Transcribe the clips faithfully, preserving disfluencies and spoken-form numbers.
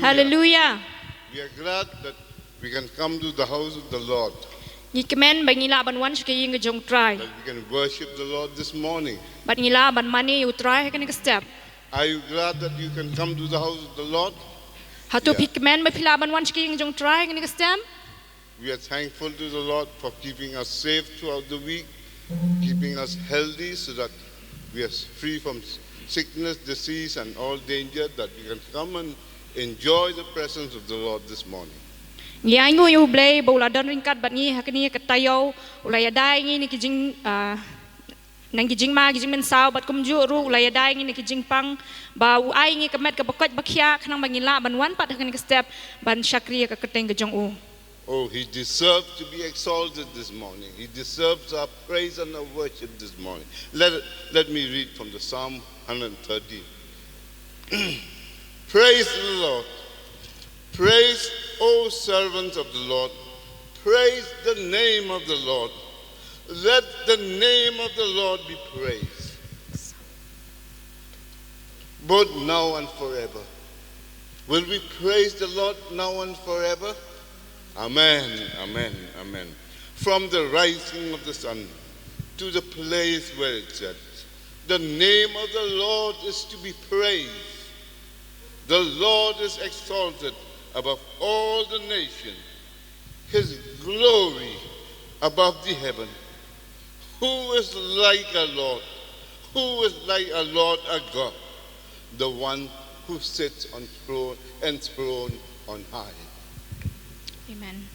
Hallelujah. We are glad that we can come to the house of the Lord, Ngi kmen ba ngi lah ban wan sha ka ïing ka jong U Trai. That we can worship the Lord this morning. Bad ngi lah ban mane ïa U Trai ha kane ka step. Are you glad that you can come to the house of the Lord? Hato phi kmen ba phi lah ban wan sha ka ïing ka jong U Trai ha kane ka step? We are thankful to the Lord for keeping us safe throughout the week, keeping us healthy so that we are free from sickness, disease, and all danger, that we can come and enjoy the presence of the Lord this morning. Ngi ainguh ïa U Blei ba u la don ryngkat bad ngi ha kane ka taïew, u la ïada ïa ngi na ki jing, ah, na ki jingma ki jingmynsaw bad kumjuh ruh u la ïada ïa ngi na ki jingpang, ba u ai ïa ngi ka met kaba koit ba khiah khnang ba ngin lah ban wan pat ha kane ka step ban shakri ïa ka kyrteng ka jong u. Oh, he deserves to be exalted this morning. He deserves our praise and our worship this morning. Let, let me read from the Psalm one hundred thirteen. Praise the Lord. Praise, O servants of the Lord. Praise the name of the Lord. Let the name of the Lord be praised, both now and forever. Will we praise the Lord now and forever? Amen, amen, amen. From the rising of the sun to the place where it sets, the name of the Lord is to be praised. The Lord is exalted above all the nations, his glory above the heaven. Who is like our Lord? Who is like our Lord our God? The one who sits on throne, enthroned on high. Amen.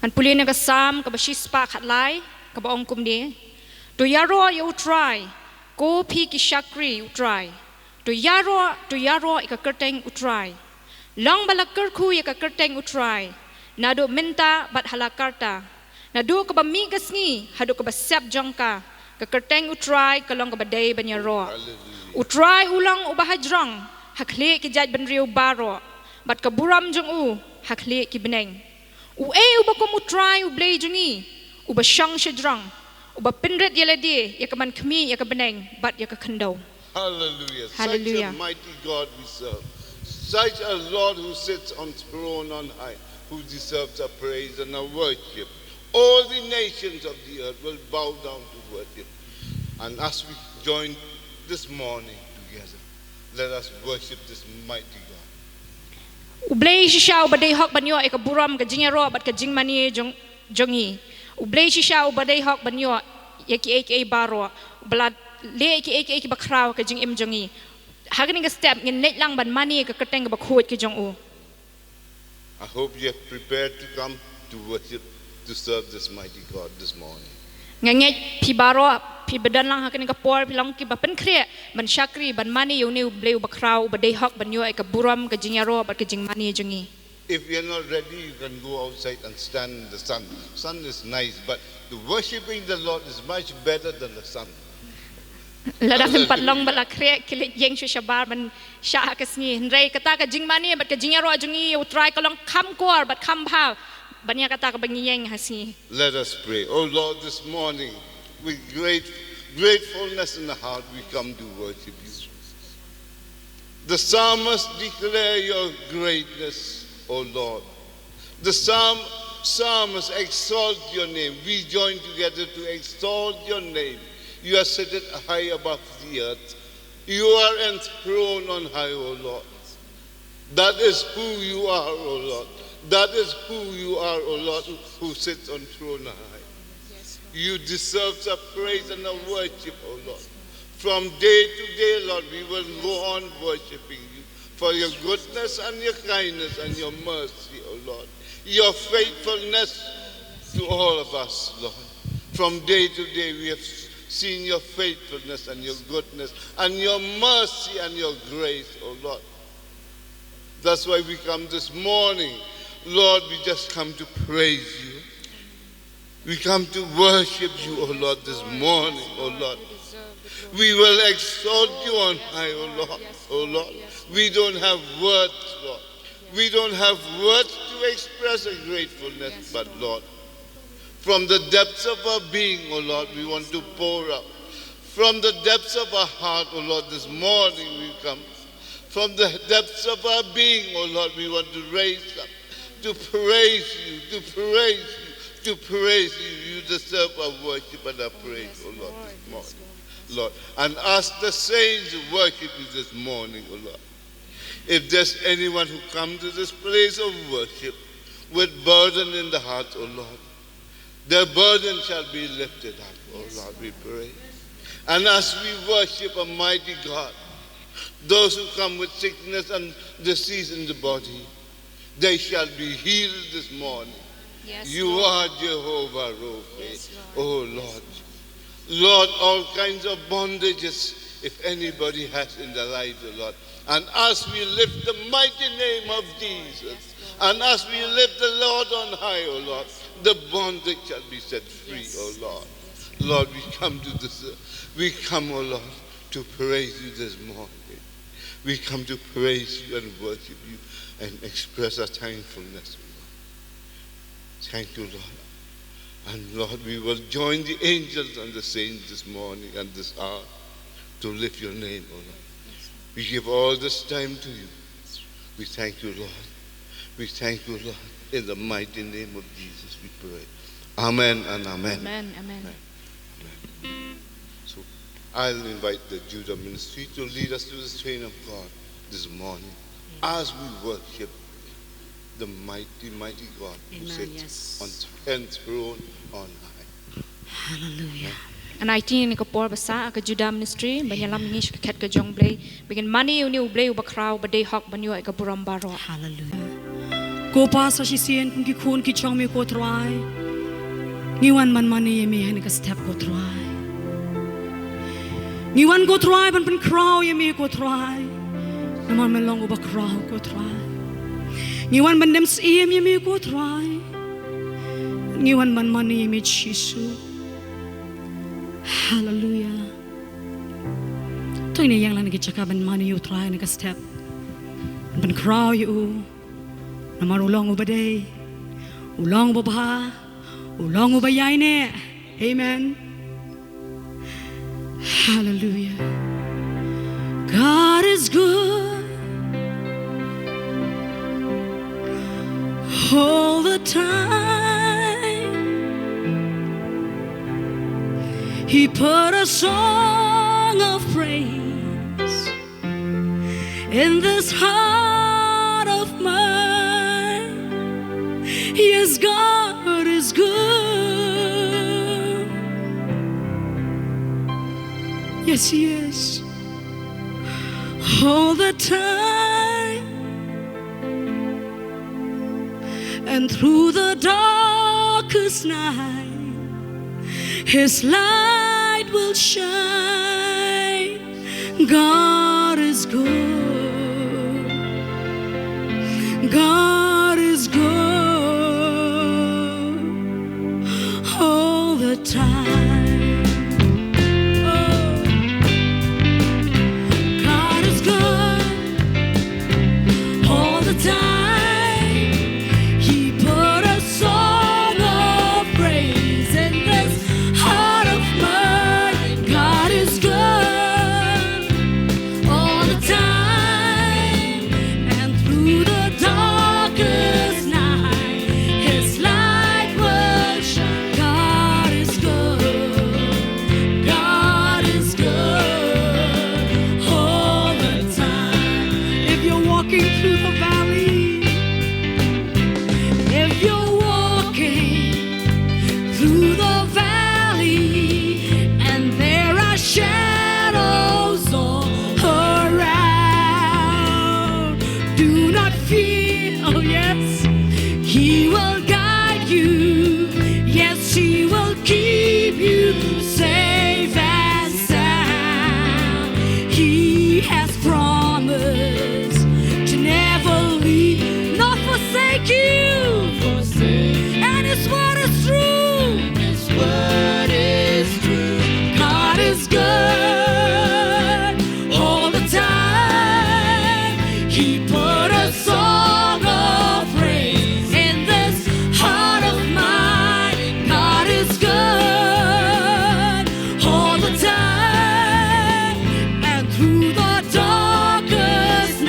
Ngan pule na ka Salm kaba shispah khatlai, kaba ong kumne: To ïaroh ïa U Trai, ko phi ki shakri U Trai. To ïaroh, to ïaroh ïa ka kyrteng U Trai. Long ba la kyrkhu ïa ka kyrteng U Trai, naduh mynta bad hala karta. Naduh kaba mih ka sngi haduh kaba sep jong ka, ka kyrteng U Trai ka long kaba dei ban ïaroh. Hallelujah. U Trai u long uba hajrong ha khlieh ki jaitbynriew baroh, bad ka burom jong u ha khlieh ki bneng. Uei uba kum U Trai U Blei jong ngi, uba shong shajrong, uba pynrit ïa lade ïa ka ban khmih ïa ka bneng bad ïa ka khyndew. Hallelujah. Hallelujah. Such a mighty God we serve. Such a Lord who sits on throne on high, who deserves our praise and our worship. All the nations of the earth will bow down to worship. And as we join this morning together, let us worship this mighty God. U Blei shisha uba dei hok ban ïoh ïa ka burom, ka jingïaroh bad ka jingmane jong, jong ngi. U Blei shisha uba dei hok ban ïoh ïa kiei kiei baroh, uba la leh ïa kiei kiei kiba khraw ha ka jingim jong ngi. Ha kane ka step ngin leit lang ban mane ïa ka kyrteng kaba khuid ka jong u. I hope you have prepared to come to worship, to serve this mighty God this morning. Nga ngeit phi baroh phi ba don lang ha kane ka por phi long kiba pynkhreh ban shakri, ban mane ïa une U Blei uba khraw, uba dei hok ban ïoh ïa ka burom, ka jingïaroh bad ka jingmane jong ngi. If you are not ready, you can go outside and stand in the sun. Sun is nice, but the worshiping the Lord is much better than the sun. Lada phim pat long ba la khreh, khie leit ïeng shuh shabar ban shah ha ka sngi. Hynrei kata ka jingmane bad ka jingïaroh jong ngi ïa U Trai ka long kham kor bad kham bha ban ïa kata kaba ngi ïeng ha sngi. Let us pray. Oh Lord, this morning, with great gratefulness in the heart, we come to worship you. The psalmist declare your greatness, O Lord. The psalm, psalmist exalt your name. We join together to exalt your name. You are seated high above the earth. You are enthroned on high, O Lord. That is who you are, O Lord. That is who you are, O Lord, who sits on throne high. You deserve our praise and our worship, O Lord. From day to day, Lord, we will go on worshiping you for your goodness and your kindness and your mercy, O Lord. Your faithfulness to all of us, Lord. From day to day, we have seen your faithfulness and your goodness and your mercy and your grace, O Lord. That's why we come this morning. Lord, we just come to praise you. We come to worship you, O Lord, this morning, O Lord. We will exalt you on high, O Lord, O Lord. We don't have words, Lord. We don't have words to express our gratefulness, but Lord, from the depths of our being, O Lord, we want to pour out. From the depths of our heart, O Lord, this morning we come From the depths of our being, oh Lord, we want to raise up to praise you, to praise you, to praise you. You deserve our worship and our praise, oh Lord, this morning, Lord. And ask the saints to worship you this morning, oh Lord. If there's anyone who come to this place of worship with burden in the heart, oh Lord, their burden shall be lifted up, oh Lord, we pray. And as we worship a mighty God, those who come with sickness and disease in the body, they shall be healed this morning. You are Jehovah Rophe, oh Lord. Lord, all kinds of bondages, if anybody has in their life, oh Lord. And as we lift the mighty name of Jesus, and as we lift the Lord on high, oh Lord, the bondage shall be set free, oh Lord. Lord, we come to this, uh, we come, oh Lord, to praise you this morning. We come to praise you and worship you and express our thankfulness, oh Lord. Thank you, Lord. And Lord, we will join the angels and the saints this morning and this hour to lift your name, oh Lord. We give all this time to you. We thank you, Lord. We thank you, Lord. In the mighty name of Jesus, we pray. Amen and amen. Amen, amen. Amen. So I'll invite the Judah ministry to lead us to the throne of God this morning as we worship the mighty, mighty God who sits on, enthroned on high. Hallelujah. Ngan aiti ïa kane ka por ba sah ïa ka Judah ministry ban ïalam ïa ngi sha ka khet ka jong U Blei, ba ngin mane ïa une U Blei uba khraw, uba dei hok, ban ïoh ïa ka burom baroh. Hallelujah. Ko Pa, sa shisien kum ki khun ki jong me, ko Trai, ngi wan ban mane ïa me ha kane ka step, ko Trai. Ngi wan, ko Trai, ban pynkhraw ïa me, ko Trai, namar me long uba khraw, ko Trai. Ngi wan ban dem syiem ïa me, ko Trai. Ngi wan ban mane ïa me, Jisu. Hallelujah. To ngin ïeng lang na ki jaka ban mane ïa u Trai ha kane ka step, ban pynkhraw ïa u, namar u long uba dei, u long uba bha, u long uba ïaineh. Amen. Hallelujah. God is good all the time. He put a song of praise in this heart of mine. Yes, God is good. Yes, He is. All the time. And through the darkest night, His light will shine. God is good. God is good all the time. Oh. God is good all the time. He put a song of praise in this heart of mine. God is good all the time, and through the darkest night, His light will shine. God is good. God is good all the time. If you're walking through the valley, if you're walking through the valley and there are shadows all around, do not fear. Oh, yes, He will guide you. Yes, He will keep you safe and sound. He has promised to never leave nor forsake you. And His word is true. His word is true. God is good all the time. He put a song of praise in this heart of mine. God is good all the time, and through the darkest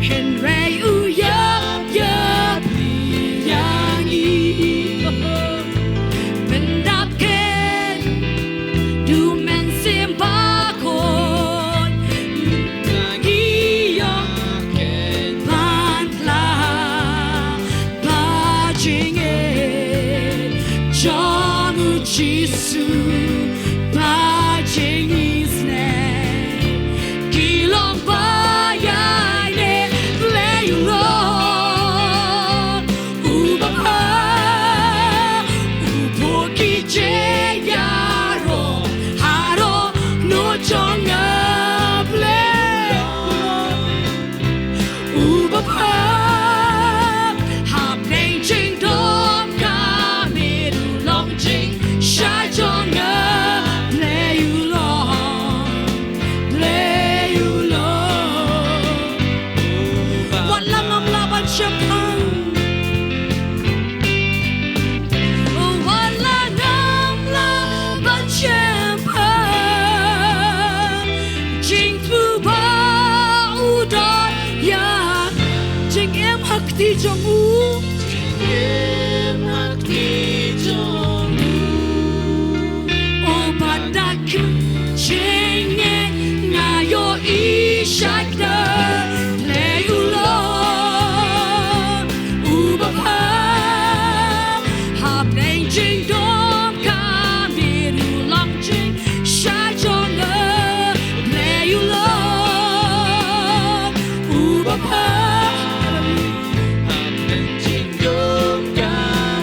Hynrei u ïap ïap ïa ngi. Pyndap keiñ, du Mynsiem Bakhuid. Ngi ïoh keiñ ban phla ba jingeh jong u Jisu, ba jingisynei. Ki long ba ïaineh, Blei u long u bapher, u buh ki jingïaroh haroh noh jong nga, Blei u long u bapher. Hapdeng jingdum ka miet u long jingshai jong nga, Blei u long, Blei u long. Wat la ngam lah ban shemphang, wat la ngam lah ban shemphang, jingthmu ba u don ïa, jingim ha kti jong u, jingim ha kti jong u. O ba da kynjeng nga ïohi shai kdar, Blei u long u bapher. Hapdeng jingdum ka miet u long jingshai jong nga, Blei u long u bapher. Hapdeng jingdum ka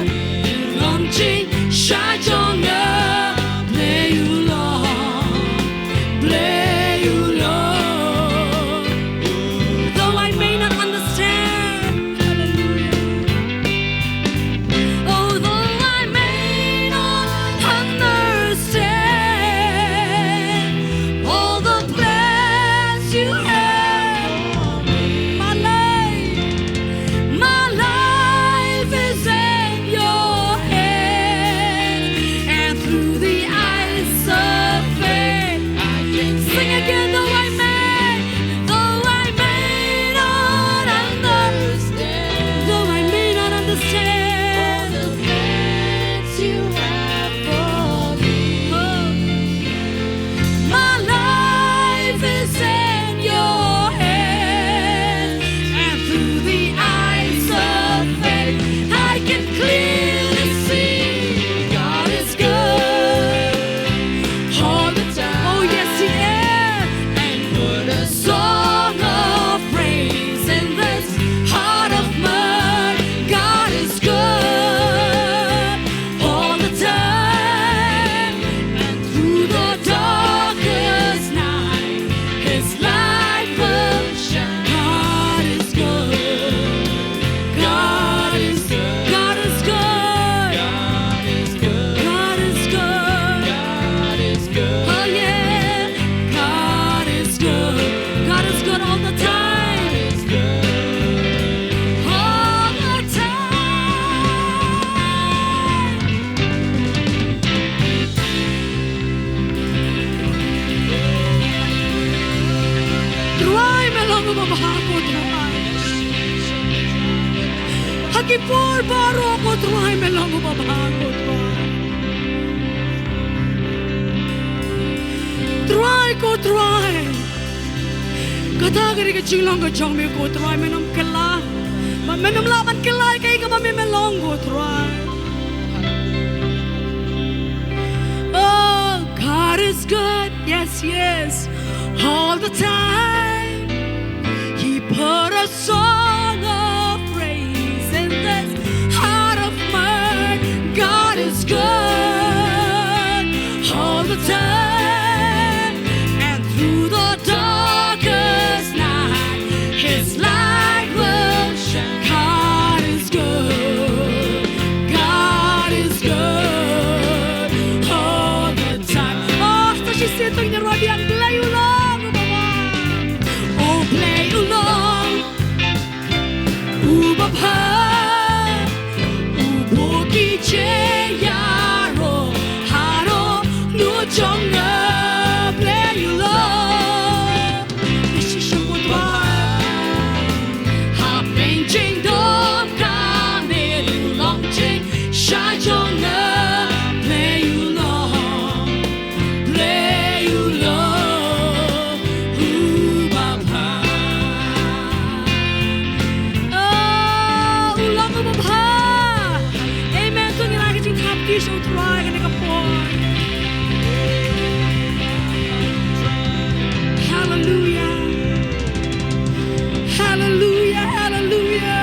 miet u long jingshai jong nga, Blei u long, Blei u long. Though I may not understand, hallelujah. Although I may not understand all the plans you have for me, my life, my life is in your hands, and through the eyes of faith, I can sing again, though I may, though I may not understand, though I may not understand all the plans you have for me. Oh. My life is in your hands, and through the eyes of faith, I can clearly see God is good all the time. Oh, yes, He is. And put a song of praise in this heart of mine. God is good all the time, and through the darkest night, His light will shine. God is good. God is good. God is good. God is good. God is good. God is good. Oh, yeah. God is good. God is good all the time. God is good all the time. Trai, me long uba bha, ko Trai. Ha ki por baroh, ko Trai, me long uba bha, ko Trai. Trai, ko Trai. Kata ka dei ka jinglong ka jong me, ko Trai, men ym kylla. Bad men ym lah ban kylla ïa kaei kaba me, me long, ko Trai. Oh, God is good, yes, He is, all the time. He put a song of praise in this heart of mine. God is good all the time, and through the darkest night, His light will shine. God is good, God is good all the time. Oh, sa shi siateng na rodi ang Blei u long uba bha. Oh, Blei u long Trai kane ka por. Hallelujah. Hallelujah, hallelujah.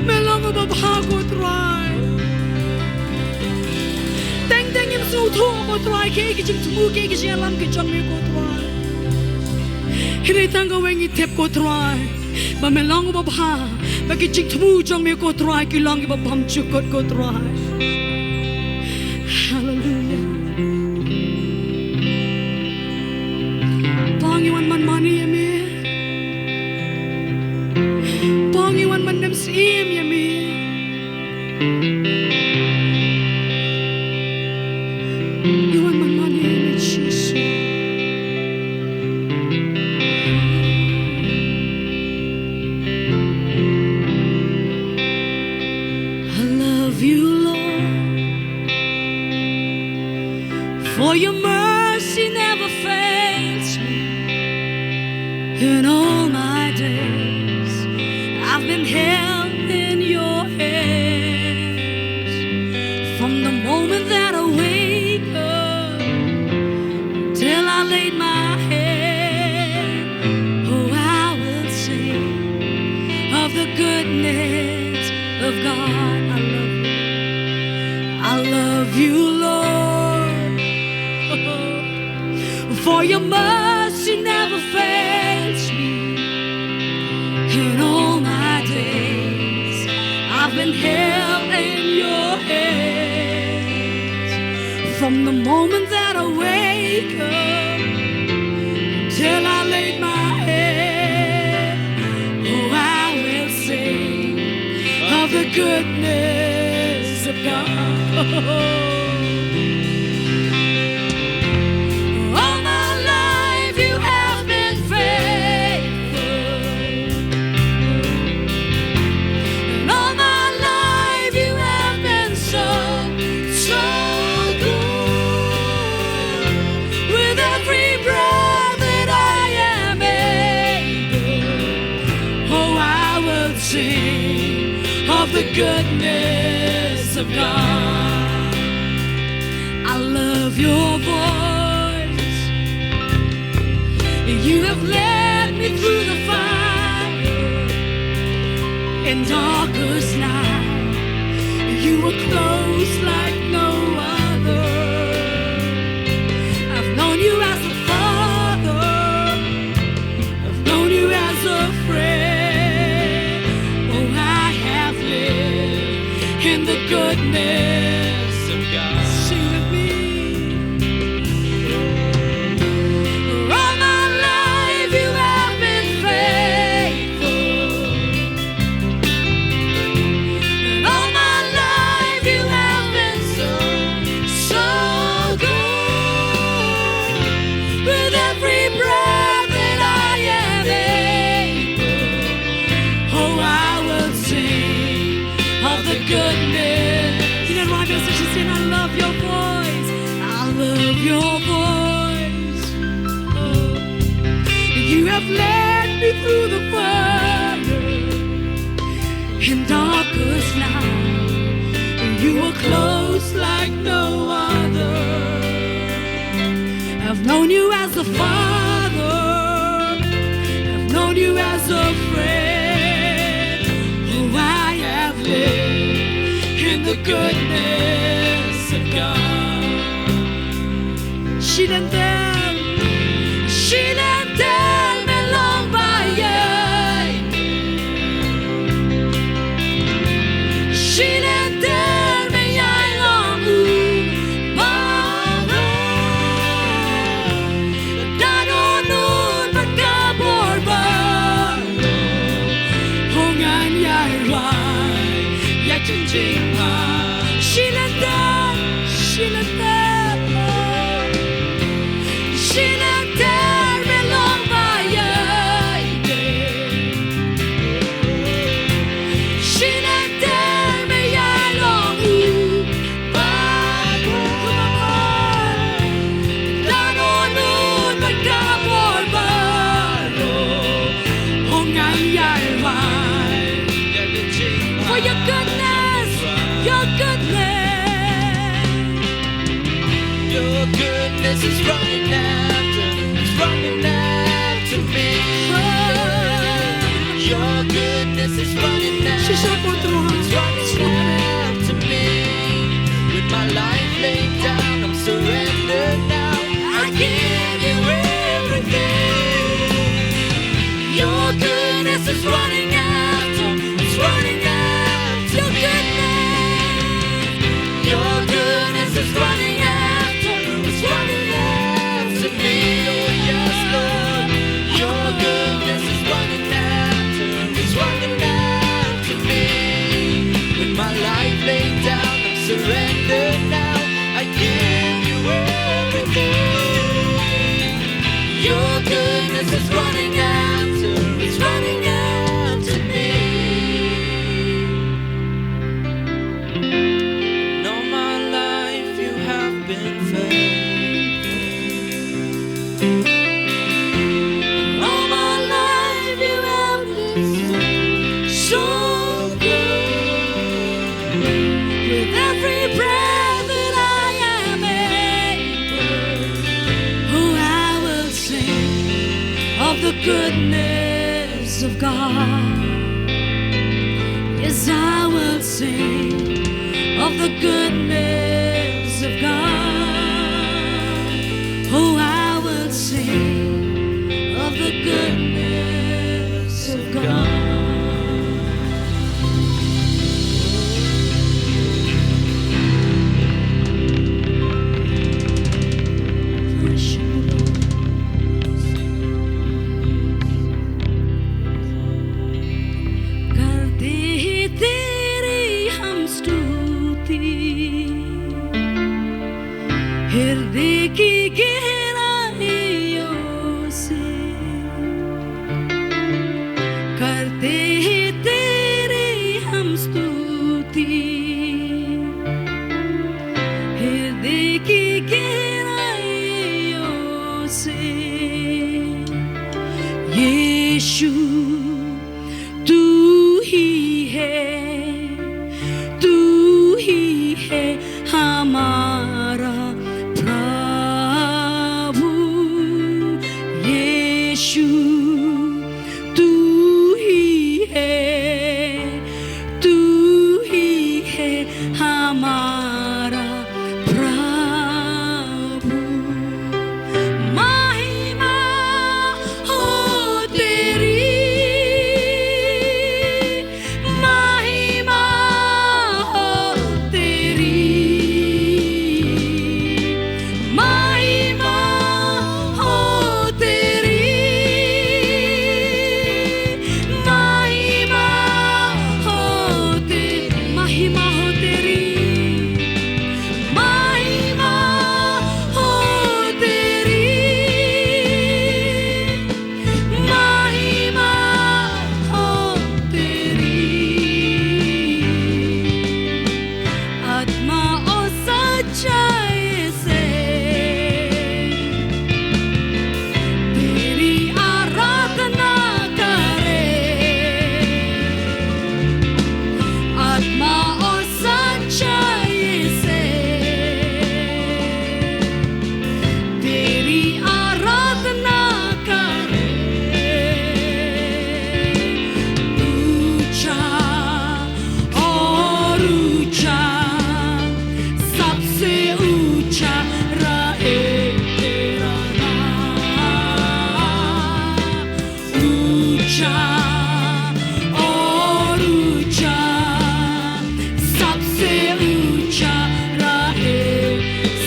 Me long uba bha ko Trai. Teng teng ngim sngewthuh ko Trai, kiei ki jingthmu, kiei ki jingïalam ki jong me ko Trai. Hynrei tang kawei ngi tip ko Trai, ba me long uba bha, ba ki jingthmu jong me ko Trai ki long kiba bymjukut ko Trai. Hallelujah. Pa, ngi wan ban mane ïa me. Pa, ngi wan ban dem syiem ïa me. Ngi wan ban mane ïa me Jisu. I love you, Lord, for your mercy never fails me. In all my days, I've been held in your hands. From the moment that I wake up till I laid my head, oh, I will sing of the goodness of God. I love you. I love you, Lord. For your mercy never fails me. In all my days, I've been held in your hands. From the moment that I wake up till I lay my head, oh, I will sing of the goodness of God. All my life you have been faithful. And all my life you have been so, so good. With every breath that I am able, oh, I will sing of the goodness of God. I love your voice. You have led me through the fire and darkest night. You were close like no other. I've known you as a father. I've known you as a friend. Oh, I have lived in the goodness of God. Sing with me. All my life you have been faithful. And all my life you have been so, so good. With every breath that I am able, oh, I will sing of the goodness. You know, Robbie also just saying, I love your voice. I love your voice. Oh, you have led me through the fire in darkest night. You were close like no other. I've known you as a father. I've known you as a friend. Oh, I have lived in the goodness of God. Shilynter, shilynter me long ba ïeit. Shilynter me ïai long u Baba. Da don un bad ka bor ba. Ho ngan ïai rwai ïa ka jingjynjar. Shilynter, shilynter. Shilynter me long ba ïeit. Shilynter me ïai long u Baba. Da don un bad ka bor baroh. Ho ngan ïai rwai. For your goodness, is running after, is running after me. Your goodness is running after, is running after me. With my life laid down, I'm surrendered now. I give you everything. Your goodness is running after, it's running after me. Your goodness is running after, it's running after me. Oh yes, Lord. Your goodness is running after, it's running after me. With my life laid down, I'm surrendered now. I give you everything. Your goodness is running after, it's running after me. And all my life you have been faithful. And all my life you have been so, so good. With every breath that I am able, oh, I will sing of the goodness of God. Yes, I will sing of the goodness of God. Oh, I will sing of the goodness of God. करते हैं तेरी हम स्तुति, हृदय की गहराइयों से। करते हैं तेरी हम स्तुति, हृदय की गहराइयों से। यीशु, तू ही है, तू ही है हमारा प्रभु। यीशु, तू ही है, तू ही है हमारा प्रभु। महिमा हो तेरी, महिमा हो तेरी, महिमा हो तेरी, महिमा हो तेरी, महिमा हो तेरी, महिमा हो तेरी। महिमा हो तेरी। आत्मा और सच्चाई से तेरी आराधना करे। आत्मा और सच्चाई से तेरी आराधना करे। ऊंचा और ऊंचा, सबसे ऊंचा रहे तेरा नाम। ऊंचा और ऊंचा, सबसे ऊंचा रहे।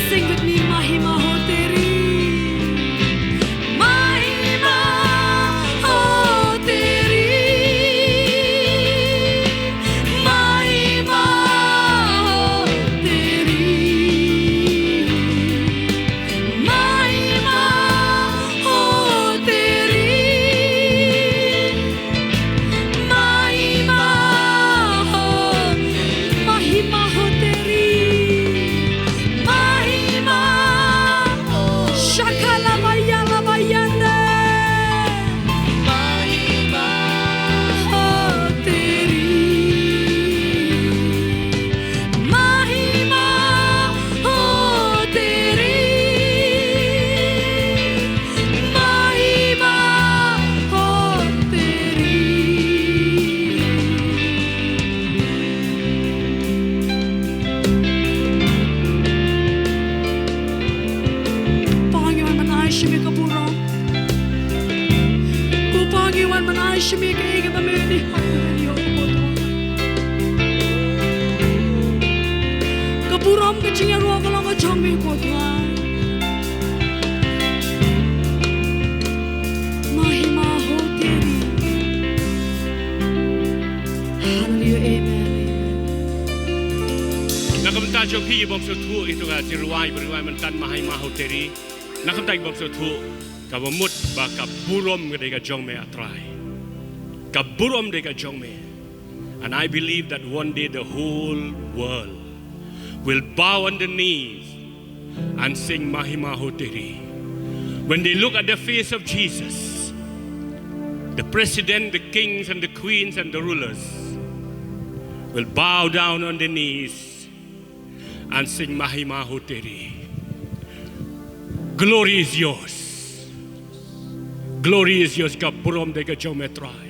Sing with me, महिमा हो तेरी, महिमा हो तेरी, महिमा हो तेरी। महिमा हो तेरी, Ban ai sha me kaei kaba me la ai ha ngi, ko Trai. Ka burom, ka jingïaroh ka long ka jong me, ko Trai. Mahima ho teri. Hallelujah, amen, amen. Na ka bynta jong phi bym sngewthuh ïa kata ka jingrwai ba rwai mynta, Mahima ho teri. Na ka bynta bym sngewthuh, kaba mut ba ka burom ka dei ka jong me, ah Trai. Ka burom dei ka jong me. And I believe that one day the whole world will bow on the knees and sing Mahima ho teri. When they look at the face of Jesus, the president, the kings and the queens and the rulers will bow down on their knees and sing Mahima ho teri. Glory is yours. Glory is yours. Ka burom dei ka jong me, Trai.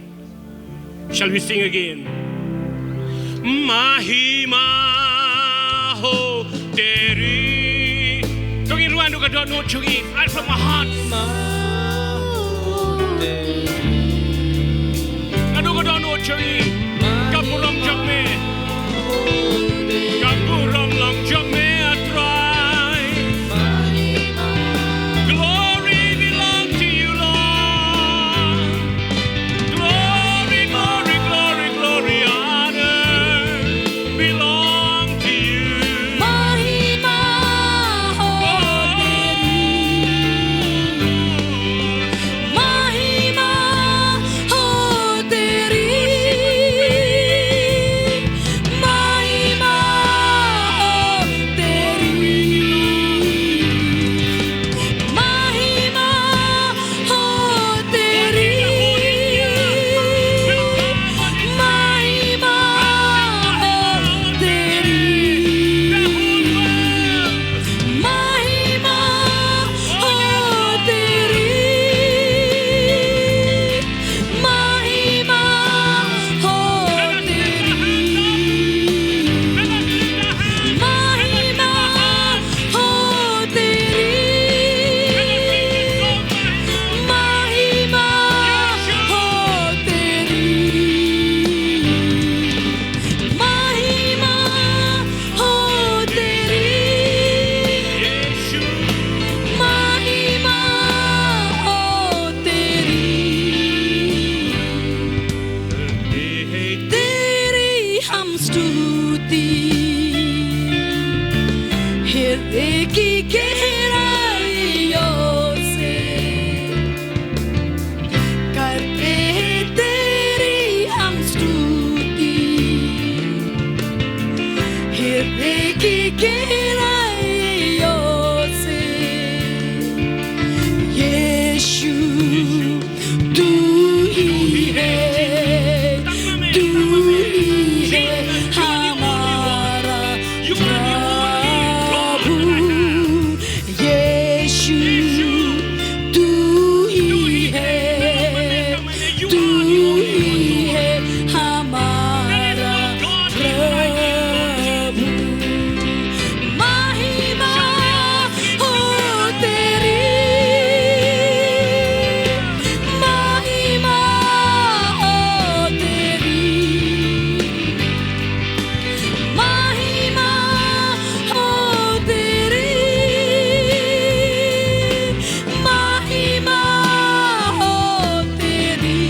Shall we sing again? Mahima ho teri. To ngin rwai naduh ka dohnud jong ngi. Right from our hearts. Naduh ka dohnud jong ngi. Ka burom jong me. Ka burom long jong me, ah Trai. Glory belong to you, Lord. Glory, glory, glory, glory, honor belong to you. Mahima ho teri. Mahima ho teri. Mahima ho teri. Mahima ho teri. Mahima ho teri. Mahima ho teri. Mahima ho teri. Mahima ho teri. Mahima ho teri. Mahima ho teri. Mahima ho teri. Teri hum stuti, hriday ki gehraiyon se karte hain teri hum stuti, hriday ki gehraiyon se. Yeshu, tu hi hai, tu hi hai hamara Prabhu. Yeshu, tu hi hai, tu hi hai hamara Prabhu. Mahima ho teri. Mahima ho teri. Mahima ho teri. Mahima ho teri.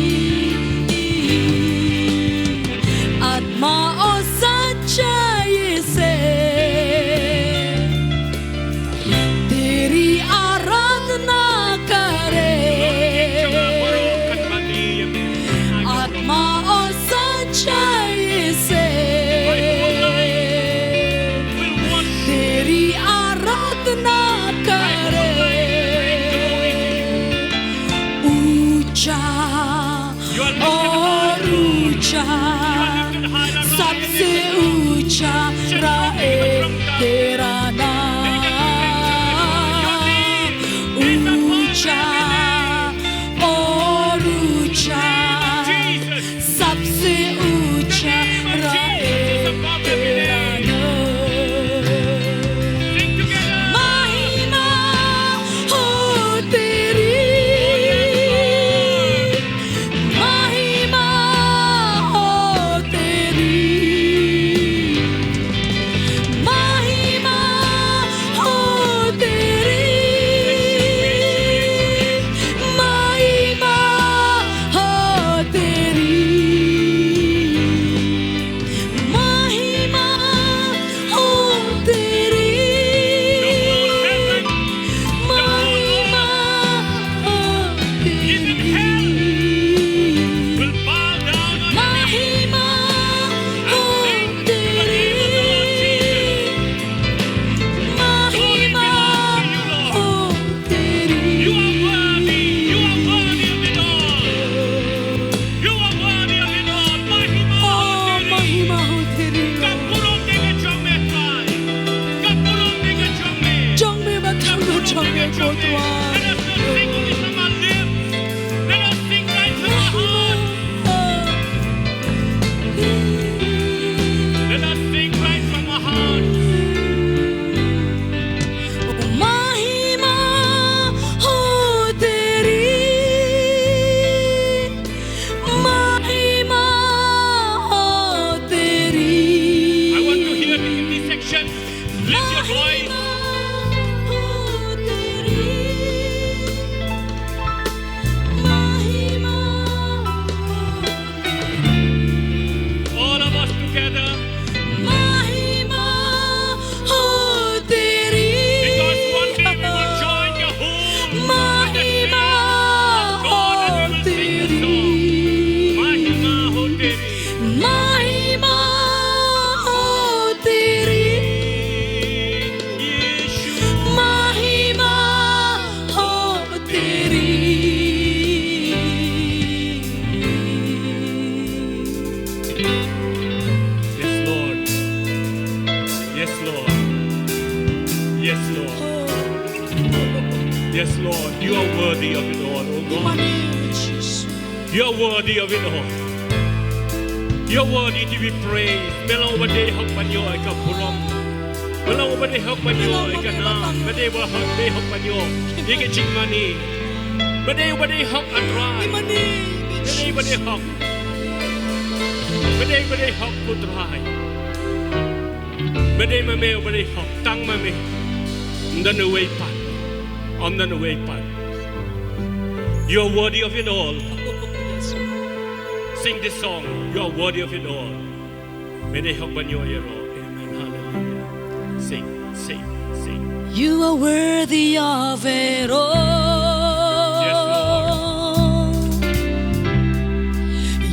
Atma aur sachaye se teri aaradhna kare. Atma aur sachaye se teri aaradhna kare. Uncha aur uncha, sabse uncha rahe tera naam. Uncha aur uncha, sabse uncha rahe tera naam. Mahima ho teri. Yes, Lord, you are worthy of it all, oh God. You are worthy of it all. You are worthy to be praised. Me long ba dei hok ban ïoh ïa ka burom. Me long ba dei hok ban ïoh ïa ka nam. Me dei ba hok, dei hok ban ïoh ïa ka jingmane. Me dei ba dei hok, A Trai. Me dei ba dei hok. Me dei ba dei hok, ko Trai. Me dei ma me ba dei hok, tang ma me. Ym don uwei pat. Ym don uwei pat. You are worthy of it all. Sing this song. You are worthy of it all. Me dei hok ban ïoh ïa ka burom. Amen. Hallelujah. Sing, sing, sing. You are worthy of it all. Yes, Lord.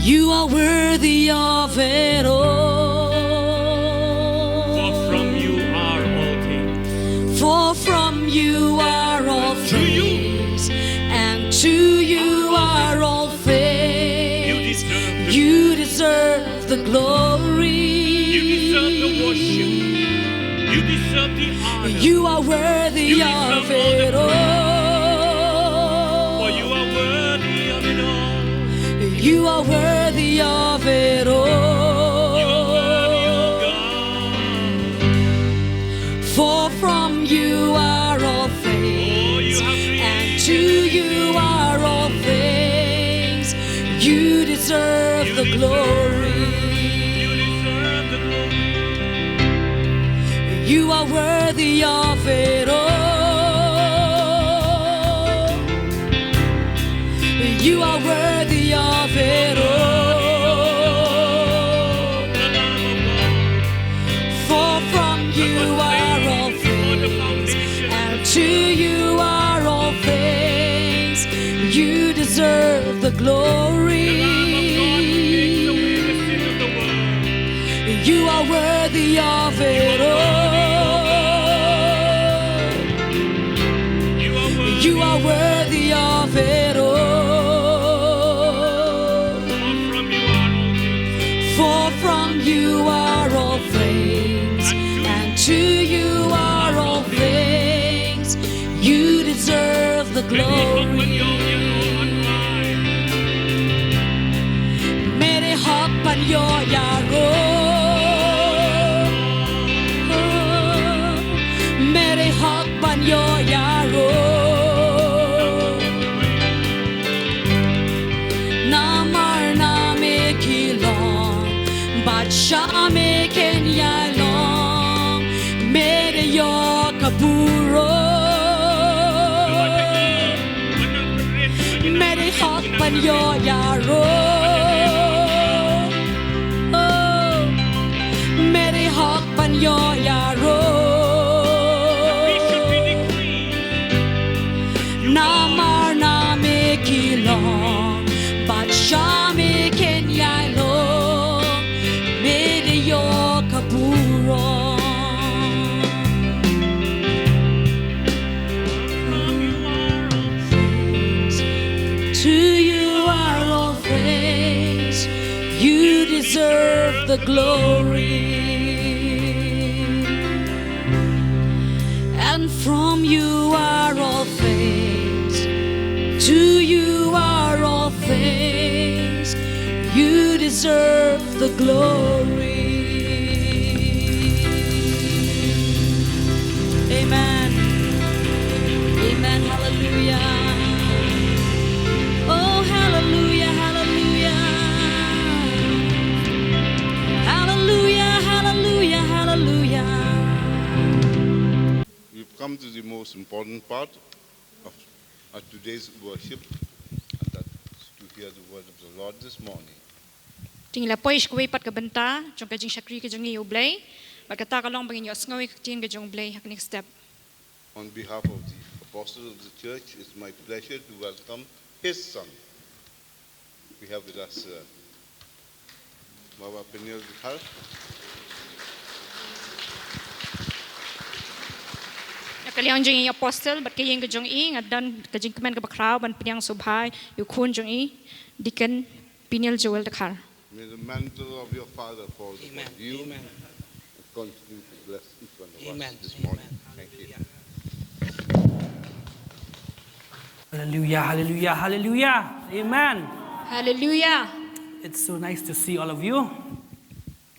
You are worthy of it all. For from you are all things. For from you are all things. And to you are all things. You deserve the glory. You deserve the worship. You deserve the honor. You are worthy of it all. For you are worthy of it all. You are worthy of it all. You are worthy, oh God. For from you are all things, and to you are all things. You deserve the glory. You are worthy of it all. You are worthy of it all. For from you are all things, and to you are all things. You deserve the glory. You are worthy of it all. You are worthy of it all. For from you are all things, and to you are all things. You deserve the glory. Me dei hok ban ïoh ïa ka burom. Me dei hok ban ïoh ïa ka burom. Namar na me ki long, bad sha me kin ïai long. Me dei ïoh ka burom. Me dei hok ban ïoh ïa ka burom. Oh, me dei hok ban ïoh ïa ka burom. Namar na me ki long, bad sha me kin ïai long. Me dei ïoh ka burom. To you are all things. You deserve the glory. And from you are all things. To you are all things. You deserve the glory. Amen. Amen. Hallelujah. Oh, hallelujah, hallelujah. Hallelujah, hallelujah, hallelujah. We've come to the most important part of, of today's worship, and that's to hear the word of the Lord this morning. Te ngi la poi sha kawei pat ka bynta jong ka jingshakri ka jong ngi ïa U Blei. Bad kata ka long ba ngin ïohsngew ïa ka ktien ka jong U Blei ha kane ka step. On behalf of the apostle of the church, it's my pleasure to welcome his son. We have with us, uh, Baba Peniel Dkhar. Na ka liang jong i apostle bad ka ïing ka jong i, nga don ka jingkmen kaba khraw ban pdiang sngewbha ïa u khun jong i, Deacon Peniel Joel Dkhar. May the mantle of your father fall upon you and continue to bless each one of us this morning. Thank you. Hallelujah, hallelujah, hallelujah. Amen. Hallelujah. It's so nice to see all of you.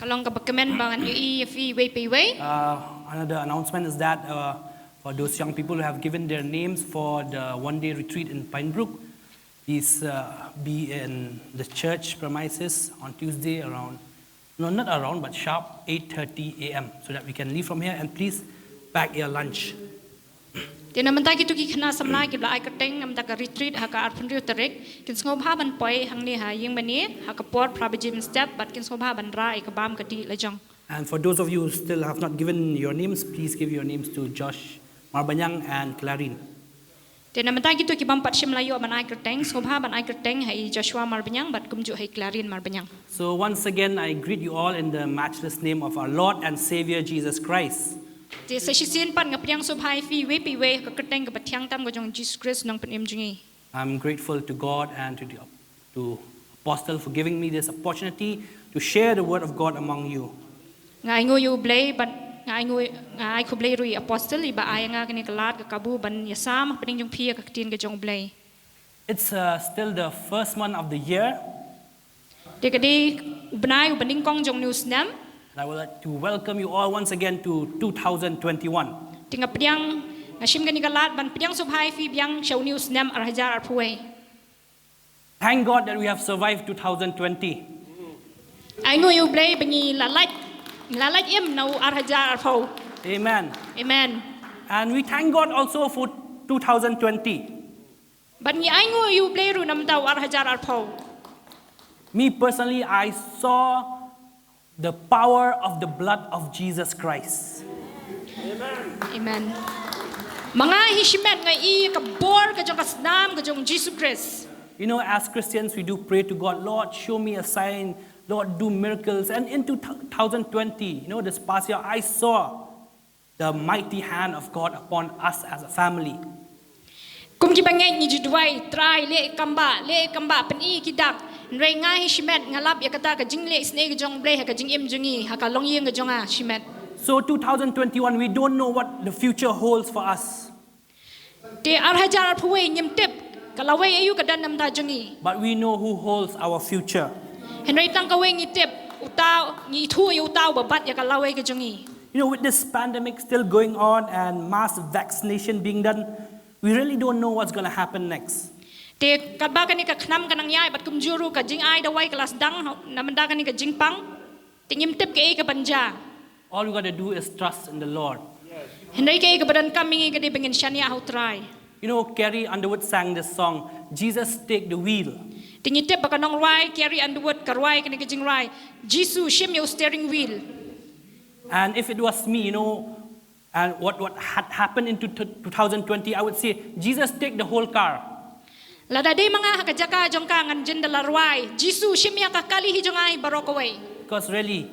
Ka long kaba kmen ba ngan ïohi ïa phi iwei pa iwei. Uh, another announcement is that uh, for those young people who have given their names for the one day retreat in Pine Brook, please uh, be in the church premises on Tuesday around, no, not around, but sharp eight thirty a m so that we can leave from here, and please pack your lunch. Te na mynta kito ki khynnah samla kiba la ai kyrteng na mynta ka retreat ha ka arphew hynriew tarik, kin sngewbha ban poi hangne ha ïing mane ha ka por phra baje mynstep bad kin sngewbha ban rah ïa ka bam ka dih la jong. And for those of you who still have not given your names, please give your names to Josh Marbaniang and Clarin. Te na mynta kito ki bym pat shym la ïoh ban ai kyrteng, sngewbha ban ai kyrteng ha i Joshua Marbaniang bad kumjuh ha i Clarin Marbaniang. So once again, I greet you all in the matchless name of our Lord and Savior Jesus Christ. Te sa shisien pat nga pdiang sngewbha ïa phi iwei pa iwei ha ka kyrteng kaba thiang tam ka jong Jisu Khrist, u nongpynim jong ngi. I'm grateful to God and to the to Apostle for giving me this opportunity to share the word of God among you. Nga ainguh ïa u Blei bad nga ainguh, nga ai khublei ruh ïa i Apostle iba ai ïa nga kane ka lad ka kabu ban ïasam hapdeng jong phi ïa ka ktien ka jong u Blei. It's uh, still the first month of the year, Te ka dei u bnai uba nyngkong jong une u snem. and I would like to welcome you all once again to two thousand twenty-one. Te nga pdiang, nga shim kane ka lad ban pdiang sngewbha ïa phi biang sha une u snem ar hajar arphew wei. Thank God that we have survived two thousand twenty. Ainguh ïa u Blei ba ngi la lait, ngi la lait im na u ar hajar arphew. Amen. Amen. And we thank God also for two thousand twenty. Bad ngi ainguh ïa u Blei ruh na mynta u ar hajar arphew. Me personally, I saw the power of the blood of Jesus Christ. Amen. Ma nga hi shimet nga i ka bor ka jong ka snam ka jong Jisu Khrist. You know, as Christians, we do pray to God, "Lord, show me a sign. Lord, do miracles." And in two thousand twenty, you know, this past year, I saw the mighty hand of God upon us as a family. Kum ki bangeit ngi ju duwai, Trai leh kam ba, leh kam ba, pyni ki dak. Hynrei nga hi shimet nga lap ïa kata ka jingleh isynei ka jong u Blei ha ka jingim jong ngi, ha ka longïing ka jong nga shimet. So two thousand twenty-one, we don't know what the future holds for us. Te ar hajar arphew wei ngim tip ka lawei aïu ka don na bynta jong ngi. But we know who holds our future. Hynrei tang kawei ngi tip, uta, ngi ithuh ïa uta uba bat ïa ka lawei ka jong ngi. You know, with this pandemic still going on and mass vaccination being done, we really don't know what's going to happen next. Te katba kane ka khnam ka nang ïaid bad kumjuh ruh ka jingai dawai ka la sdang na bynta kane ka jingpang. Te ngim tip kaei ka ban jia. All we got to do is trust in the Lord. Hynrei kaei kaba donkam ïa ngi ka dei ba ngin shaniah ha u Trai. You know, Carrie Underwood sang this song, "Jesus, take the wheel." Te ngi tip ba ka nongrwai Carrie Underwood ka rwai kane ka jingrwai, Jisu, shim ïa u steering wheel. And if it was me, you know, and what, what had happened in two- two thousand twenty, I would say, "Jesus, take the whole car." Lada dei ma nga ha ka jaka jong ka ngan jin da la rwai, Jisu, shim ïa ka kali hi jong nga hi baroh kawei. Because really,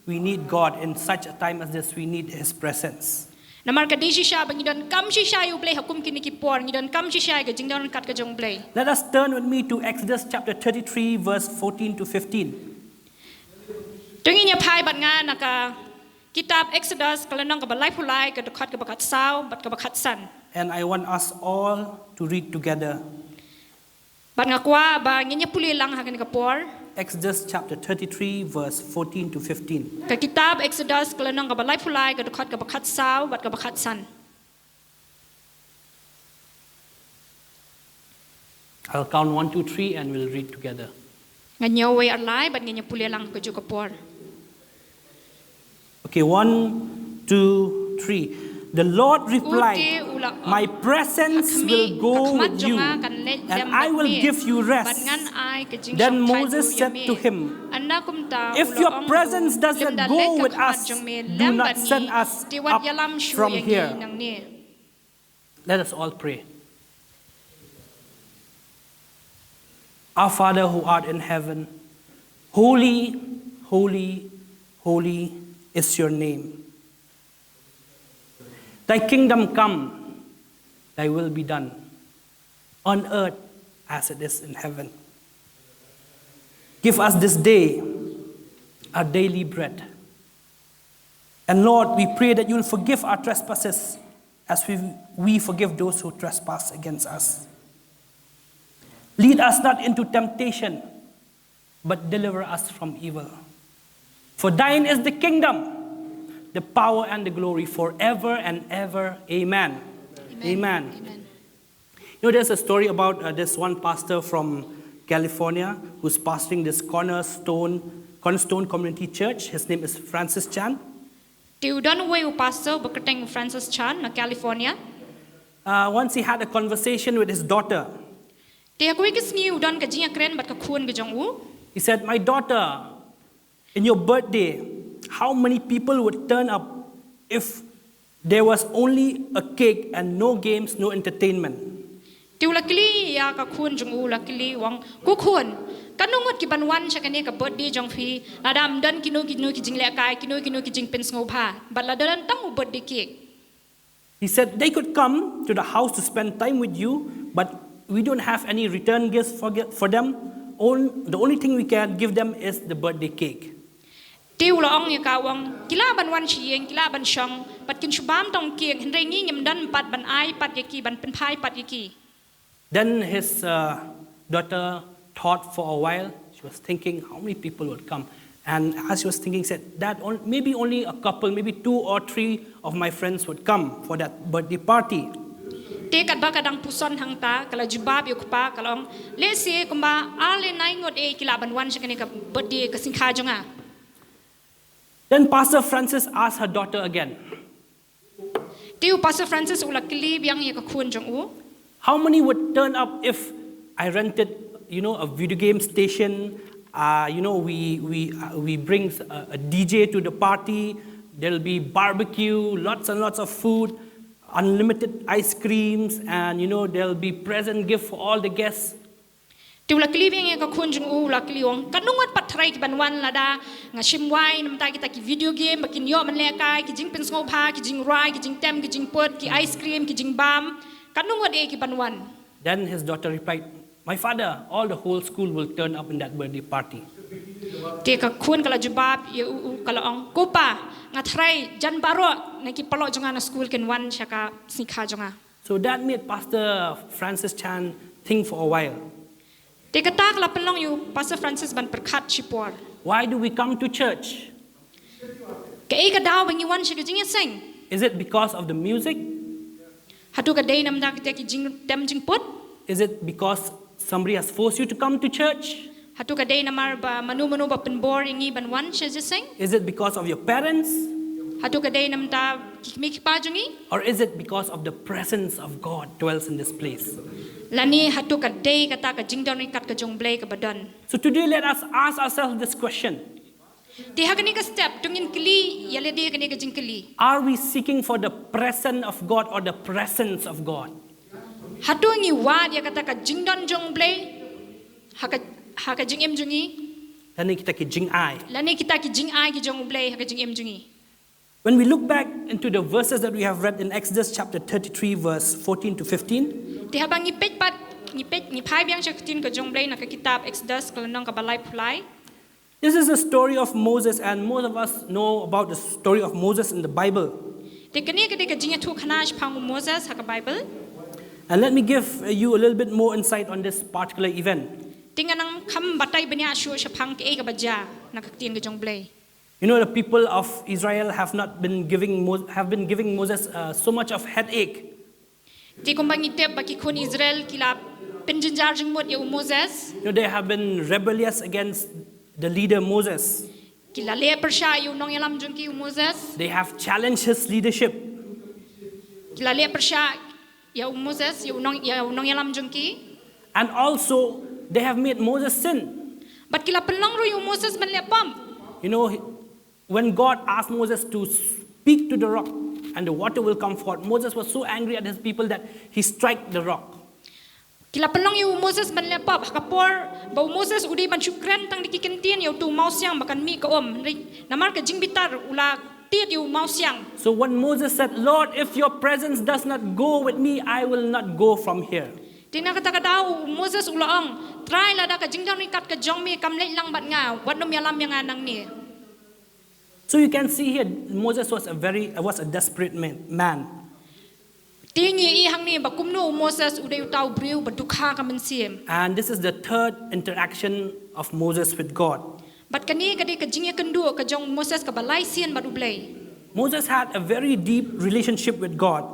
we need God in such a time as this. We need His presence. Namar ka dei shisha ba ngi donkam shisha ïa u Blei ha kum kine ki por, ngi donkam shisha ïa ka jingdon ryngkat ka jong u Blei. Let us turn with me to Exodus chapter thirty-three, verse fourteen to fifteen. To ngin ïa phai bad nga na ka kitab Exodus ka lynnong kaba laiphew lai, ka dkhot kaba khatsaw bad kaba khatsan. And I want us all to read together. Bad nga kwah ba ngin ïa pule lang ha kane ka por. Exodus chapter thirty-three, verse fourteen to fifteen. Ka kitab Exodus ka lynnong kaba laiphew lai, ka dkhot kaba khatsaw bad kaba khatsan. I'll count one, two, three, and we'll read together. Ngan ïa wei ar lai bad ngin ïa pule lang kajuh ka por. Okay, one, two, three. The Lord replied, "My presence will go with you, and I will give you rest." Then Moses said to him, "If your presence doesn't go with us, do not send us up from here." Let us all pray. Our Father who art in heaven, holy, holy, holy is your name. Thy kingdom come, thy will be done on earth as it is in heaven. Give us this day our daily bread. And Lord, we pray that you will forgive our trespasses as we, we forgive those who trespass against us. Lead us not into temptation, but deliver us from evil. For thine is the kingdom, the power, and the glory forever and ever. Amen. Amen. You know, there's a story about uh, this one pastor from California who's pastoring this cornerstone, Cornerstone Community Church. His name is Francis Chan. Te u don uwei u pastor ba kyrteng Francis Chan na California. Uh, once he had a conversation with his daughter. Te ha kawei ka sngi u don ka jingïakren bad ka khun ka jong u. He said, "My daughter, in your birthday, how many people would turn up if there was only a cake and no games, no entertainment?" Te u la kylli ïa ka khun jong u, u la kylli u ong, "Ko khun, katno ngut ki ban wan sha kane ka birthday jong phi, lada ym don kino kino ki jinglehkai, kino kino ki jingpynsngewbha, bad la don tang u birthday cake?" He said, "They could come to the house to spend time with you, but we don't have any return gifts for, for them. On, the only thing we can give them is the birthday cake." Te u la ong ïa ka u ong, "Ki lah ban wan sha ïing, ki lah ban shong, bad kin shu bam tang cake, hynrei ngi ngim don pat ban ai pat ïa ki, ban pynphai pat ïa ki." Then his uh, daughter thought for a while. She was thinking how many people would come. And as she was thinking, said, "That on, maybe only a couple, maybe two or three of my friends would come for that birthday party." Te katba ka dang puson hangta, ka la jubab ïa u kpa, ka la ong, "Lehse kumba ar lane ngut eh ki lah ban wan sha kane ka birthday ka sngi kha jong nga." Then Pastor Francis asked her daughter again. Te u Pastor Francis u la kylli biang ïa ka khun jong u, "How many would turn up if I rented, you know, a video game station? Uh, you know, we we uh, we bring a, a D J to the party. There'll be barbecue, lots and lots of food, unlimited ice creams, and you know, there'll be present gift for all the guests." Te u la kylli biang ïa ka khun jong u, u la kylli u ong, "Katno ngut pat tharai ki ban wan lada nga shim wai namar kita ki video game ba kin ïoh ban lehkai, ki jingpynsngewbha, ki jingrwai, ki jingtem, ki jingput, ki ice cream, ki jingbam? Katno ngut eh ki ban wan?" Then his daughter replied, "My father, all the whole school will turn up in that birthday party." Te ka khun ka la jubab ïa u, u ka la ong, "Ko pa, nga tharai jan baroh na ki paralok jong nga na skul kin wan sha ka sngi kha jong nga." So that made Pastor Francis Chan think for a while. Te kata ka la pynlong ïa u Pastor Francis ban pyrkhat shipor. Why do we come to church? Kaei ka daw ba ngi wan sha ka jingïaseng? Is it because of the music? Hato ka dei namar kita ki jingtem jingput? Is it because somebody has forced you to come to church? Hato ka dei namar ba mano mano ba pynbor ïa ngi ban wan sha jingïaseng? Is it because of your parents? Hato ka dei namar ki kmie ki kpa jong ngi? Or is it because of the presence of God dwells in this place? Lane hato ka dei kata ka jingdon ryngkat ka jong U Blei kaba don? So today let us ask ourselves this question. Te ha kane ka step to ngin kylli ïa lade kane ka jingkylli. Are we seeking for the presence of God or the presence of God? Hato ngi wad ïa kata ka jingdon jong U Blei ha ka, ha ka jingim jong ngi? Lane kita ki jingai. Lane kita ki jingai ki jong U Blei ha ka jingim jong ngi. When we look back into the verses that we have read in Exodus chapter thirty-three, verse fourteen to fifteen, te haba ngi peit pat, ngi peit, ngi phai biang sha ka ktien ka jong U Blei na ka kitab Exodus ka lynnong kaba laiphew lai. This is the story of Moses, and most of us know about the story of Moses in the Bible. Te kane ka dei ka jingïathuhkhana shaphang u Moses ha ka Bible. And let me give uh, you a little bit more insight on this particular event. Te ngan nang kham batai bniah shuh shaphang kaei kaba jia na ka ktien ka jong U Blei. You know, the people of Israel have not been giving Mo- have been giving Moses uh, so much of headache. Te kumba ngi tip ba ki khun Israel ki la pynjynjar jingmut ïa u Moses. You know, they have been rebellious against the leader Moses. Ki la leh pyrshah ïa u nongïalam jong ki u Moses. They have challenged his leadership. Ki la leh pyrshah ïa u Moses, ïa u nong, ïa u nongïalam jong ki. And also, they have made Moses sin. Bad ki la pynlong ruh ïa u Moses ban leh pop. You know, he- when God asked Moses to speak to the rock and the water will come forth, Moses was so angry at his people that he struck the rock. Ki la pynlong ïa u Moses ban leh pop, ha ka por ba u Moses u dei ban shu kren tang da ki kyntien ïa uto u mawsiang ba kan mih ka um. Hynrei namar ka jingbitar u la tied ïa u mawsiang. So when Moses said, "Lord, if your presence does not go with me, I will not go from here." Te na kata ka daw u Moses u la ong, "Trai, lada ka jingdon ryngkat ka jong me kam leit lang bad nga, wat nym ïalam ïa nga nangne." So you can see here, Moses was a very was a desperate man. man. Te ngi ïohi hangne ba kumno u Moses u dei uta u briew ba dukha ka mynsiem. And this is the third interaction of Moses with God. Bad kane ka dei ka jingïakynduh ka jong u Moses kaba lai sien bad u Blei. Moses had a very deep relationship with God.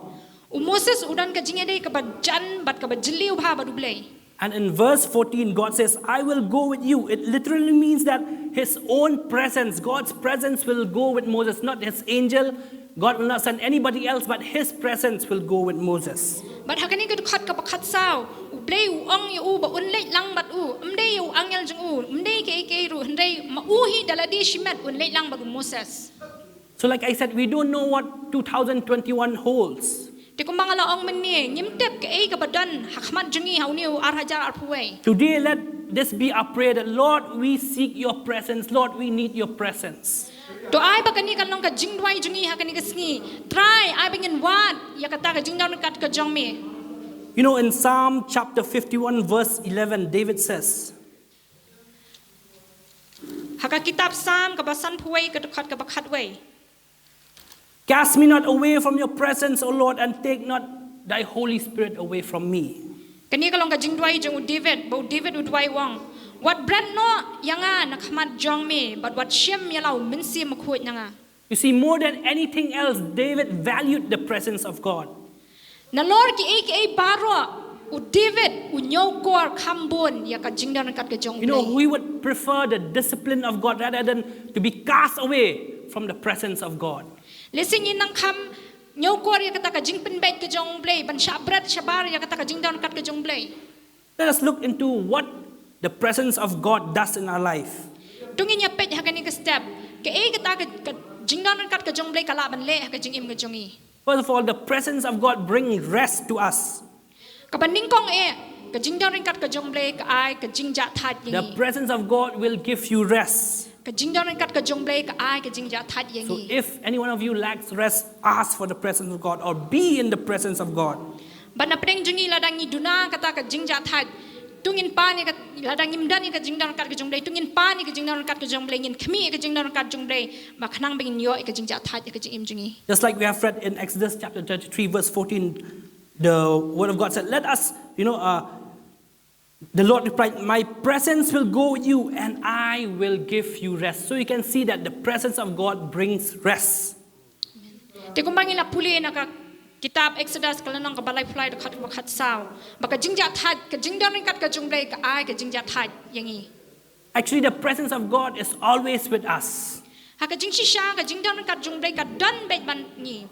U Moses u don ka jingïadei kaba jan bad kaba jylliew bha bad u Blei. And in verse fourteen, God says, "I will go with you." It literally means that his own presence, God's presence, will go with Moses, not his angel. God will not send anybody else, but his presence will go with Moses. Bad ha kane ka dkhot kaba khatsaw, u Blei u ong ïa u ba un leit lang bad u, ym dei ïa u angel jong u, ym dei kaei kaei ruh, hynrei ma u hi da lade shimet un leit lang bad u Moses. So, like I said, we don't know what two thousand twenty-one holds. Te kumba nga la ong mynne, ngim tip kaei kaba don ha khmat jong ngi ha une u ar hajar arphew wei. Today, let this be our prayer that, Lord, we seek your presence. Lord, we need your presence. To ai ba kane kan long ka jingduwai jong ngi ha kane ka sngi. Trai, ai ba ngin wad ïa kata ka jingdon kat ka jong me. You know, in Psalm chapter fifty-one, verse eleven, David says, Ha ka kitab Psalm kaba sanphew wei ka dkhot kaba khatwei. "Cast me not away from your presence, O Lord, and take not thy Holy Spirit away from me." Kane ka long ka jingduwai jong u David, ba u David u duwai u ong, wat bret noh ïa nga na khmat jong me, bad wat shim ïa la u Mynsiem Bakhuid na nga. You see, more than anything else, David valued the presence of God. Nalor kiei kiei baroh, u David u ñiewkor kham bun ïa ka jingdon kat ka jong u Blei. You know, he would prefer the discipline of God rather than to be cast away from the presence of God. Lehse ngin nang kham ñiewkor ïa kata ka jingpynbeit ka jong u Blei, ban shah bret shabar ïa kata ka jingdon kat ka jong u Blei. Let us look into what the presence of God does in our life. To ngin ïa peit ha kane ka step, kaei kata ka, ka jingdon kat ka jong u Blei ka lah ban leh ha ka jingim ka jong ngi. First of all, the presence of God brings rest to us. Kaba nyngkong eh, ka jingdon kat ka jong u Blei ka ai ka jingjahthait ïa ngi. The presence of God will give you rest. Ka jingdon kat ka jong u Blei ka ai ka jingjahthait ïa ngi. So if any one of you lacks rest, ask for the presence of God or be in the presence of God. Bad na pdeng jong ngi lada ngi duna kata ka jingjahthait, to ngin pan ïa ka, lada ngim don ïa ka jingdon kat ka jong u Blei, to ngin pan ïa ka jingdon kat ka jong u Blei, ngin khmih ïa ka jingdon kat jong u Blei, ba khnang ba ngin ïoh ïa ka jingjahthait ïa ka jingim jong ngi. Just like we have read in Exodus chapter thirty-three, verse fourteen, the word of God said, "Let us, you know, uh, the Lord replied, my presence will go with you and I will give you rest." So you can see that the presence of God brings rest. Te kumba ngi la pule na ka kitab Exodus ka lynnong kaba laiphew lai dkhot kaba khatsaw, ba ka jingjahthait, ka jingdon kat ka jong u Blei ka ai ka jingjahthait ïa ngi. Actually, the presence of God is always with us. Ha ka jingshisha ka jingdon kat jong u Blei ka don beit bad ngi.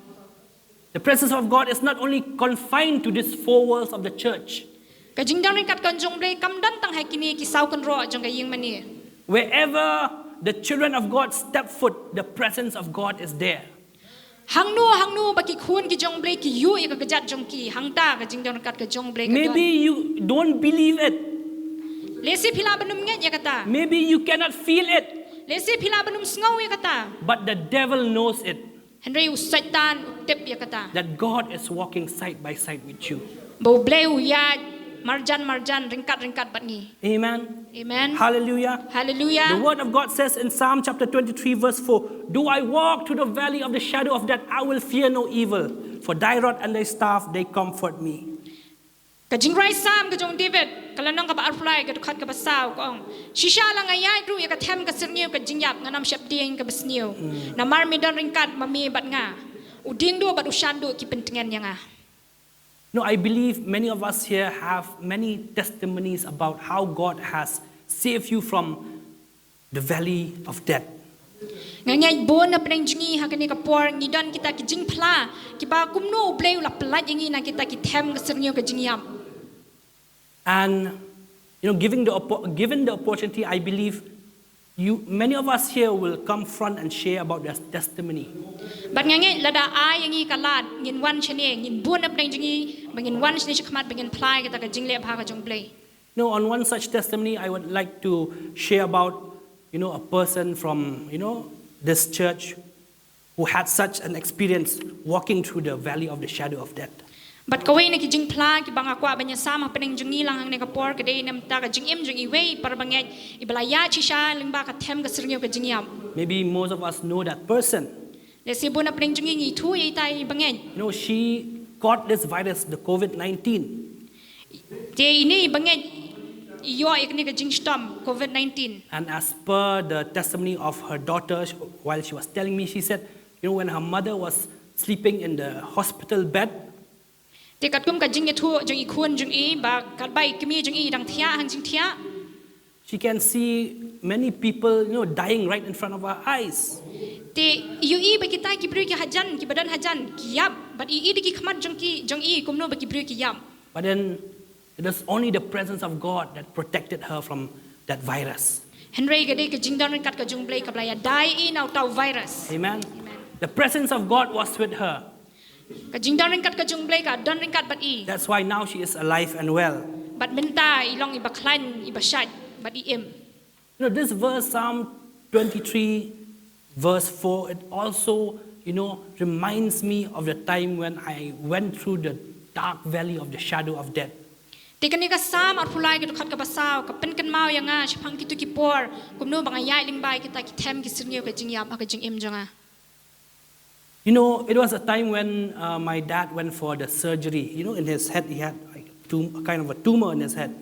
The presence of God is not only confined to these four walls of the church. Ka jingdon kat ka jong u Blei kam don tang ha kine ki saw kynroh jong ka ïingmane. Wherever the children of God step foot, the presence of God is there. Hangno hangno ba ki khun ki jong u Blei ki ïuh ïa ka kjat jong ki, hangta ka jingdon kat ka jong u Blei ka don. Maybe you don't believe it. Lehse phi lah ban ym ngeit ïa kata. Maybe you cannot feel it. Lehse phi lah ban ym sngew ïa kata. But the devil knows it. Hynrei u Soitan u tip ïa kata. That God is walking side by side with you. Ba u Blei u ïaid marjan marjan, ryngkat ryngkat bad ngi. Amen. Amen. Hallelujah. Hallelujah. The word of God says in Psalm chapter twenty-three, verse four, "Do I walk through the valley of the shadow of death, I will fear no evil, for thy rod and thy staff, they comfort me." Ka jingrwai Salm ka jong u David, ka lynnong kaba arphew lai, ka dkhot kaba saw, ka ong, shisha la nga ïaid ruh ïa ka them ka syrngiew ka jingïap, ngan ym sheptieng ka basniew. Namar me don ryngkat ma me bad nga. U diengduh bad u shanduh ki pyntngen ïa nga. No, I believe many of us here have many testimonies about how God has saved you from the valley of death. Nga ngeit bun na pdeng jong ngi ha kane ka por ngi don kita ki jingphla kiba kumno u Blei u la pynlait ïa ngi na kita ki them ka syrngiew ka jingïap. And, you know, giving the oppo- given the opportunity, I believe you, many of us here will come front and share about their testimony. Bad nga ngeit lada ai ïa ngi ka lad ngin wan shane, ngin bun na pdeng jong ngi ba ngin wan shane shakhmat ba ngin phla ïa kata ka jingleh bha ka jong u Blei. You know, on one such testimony, I would like to share about, you know, a person from, you know, this church who had such an experience walking through the valley of the shadow of death. Bad kawei na ki jingphla kiba nga kwah ban ïasam ha pdeng jong ngi lang hangne ka por ka dei namar ka jingim jong iwei i para bangeit iba la ïaid shisha lyngba ka them ka syrngiew ka jingïap. Maybe most of us know that person. Lehse bun na pdeng jong ngi ngi ithuh ïa ita i bangeit. You know, she caught this virus, the COVID nineteen. Te ine i bangeit i ïoh ïa kane ka jingshitom COVID nineteen. And as per the testimony of her daughter, sh- while she was telling me, she said, you know, when her mother was sleeping in the hospital bed, Te katkum ka jingïathuh jong i khun jong i ba katba i kmie jong i i dang thiah hang jingthiah, she can see many people, you know, dying right in front of her eyes. Te i ïohi ba kita ki briew ki hajan, kiba don hajan ki ïap bad i i da ki khmat jong ki, jong i kumno ba ki briew ki ïap. But then it is only the presence of God that protected her from that virus. Hynrei ka dei ka jingdon ryngkat ka jong U Blei kaba la ïada ïa i na uta u virus. Amen. The presence of God was with her. Ka jingdon ryngkat ka jong U Blei ka don ryngkat bad i. That's why now she is alive and well. Bad mynta i long iba khlaiñ, iba shait bad i im. You know, this verse, Psalm twenty-three, verse four, it also, you know, reminds me of the time when I went through the dark valley of the shadow of death. Te kane ka Salm arphew lai ka dkhot kaba saw ka pynkynmaw ïa nga shaphang kito ki por kumno ba nga ïaid lyngba ïa kita ki them ki syrngiew ka jingïap ha ka jingim jong nga. You know, it was a time when uh, my dad went for the surgery. You know, in his head, he had like tum- a kind of a tumor in his head.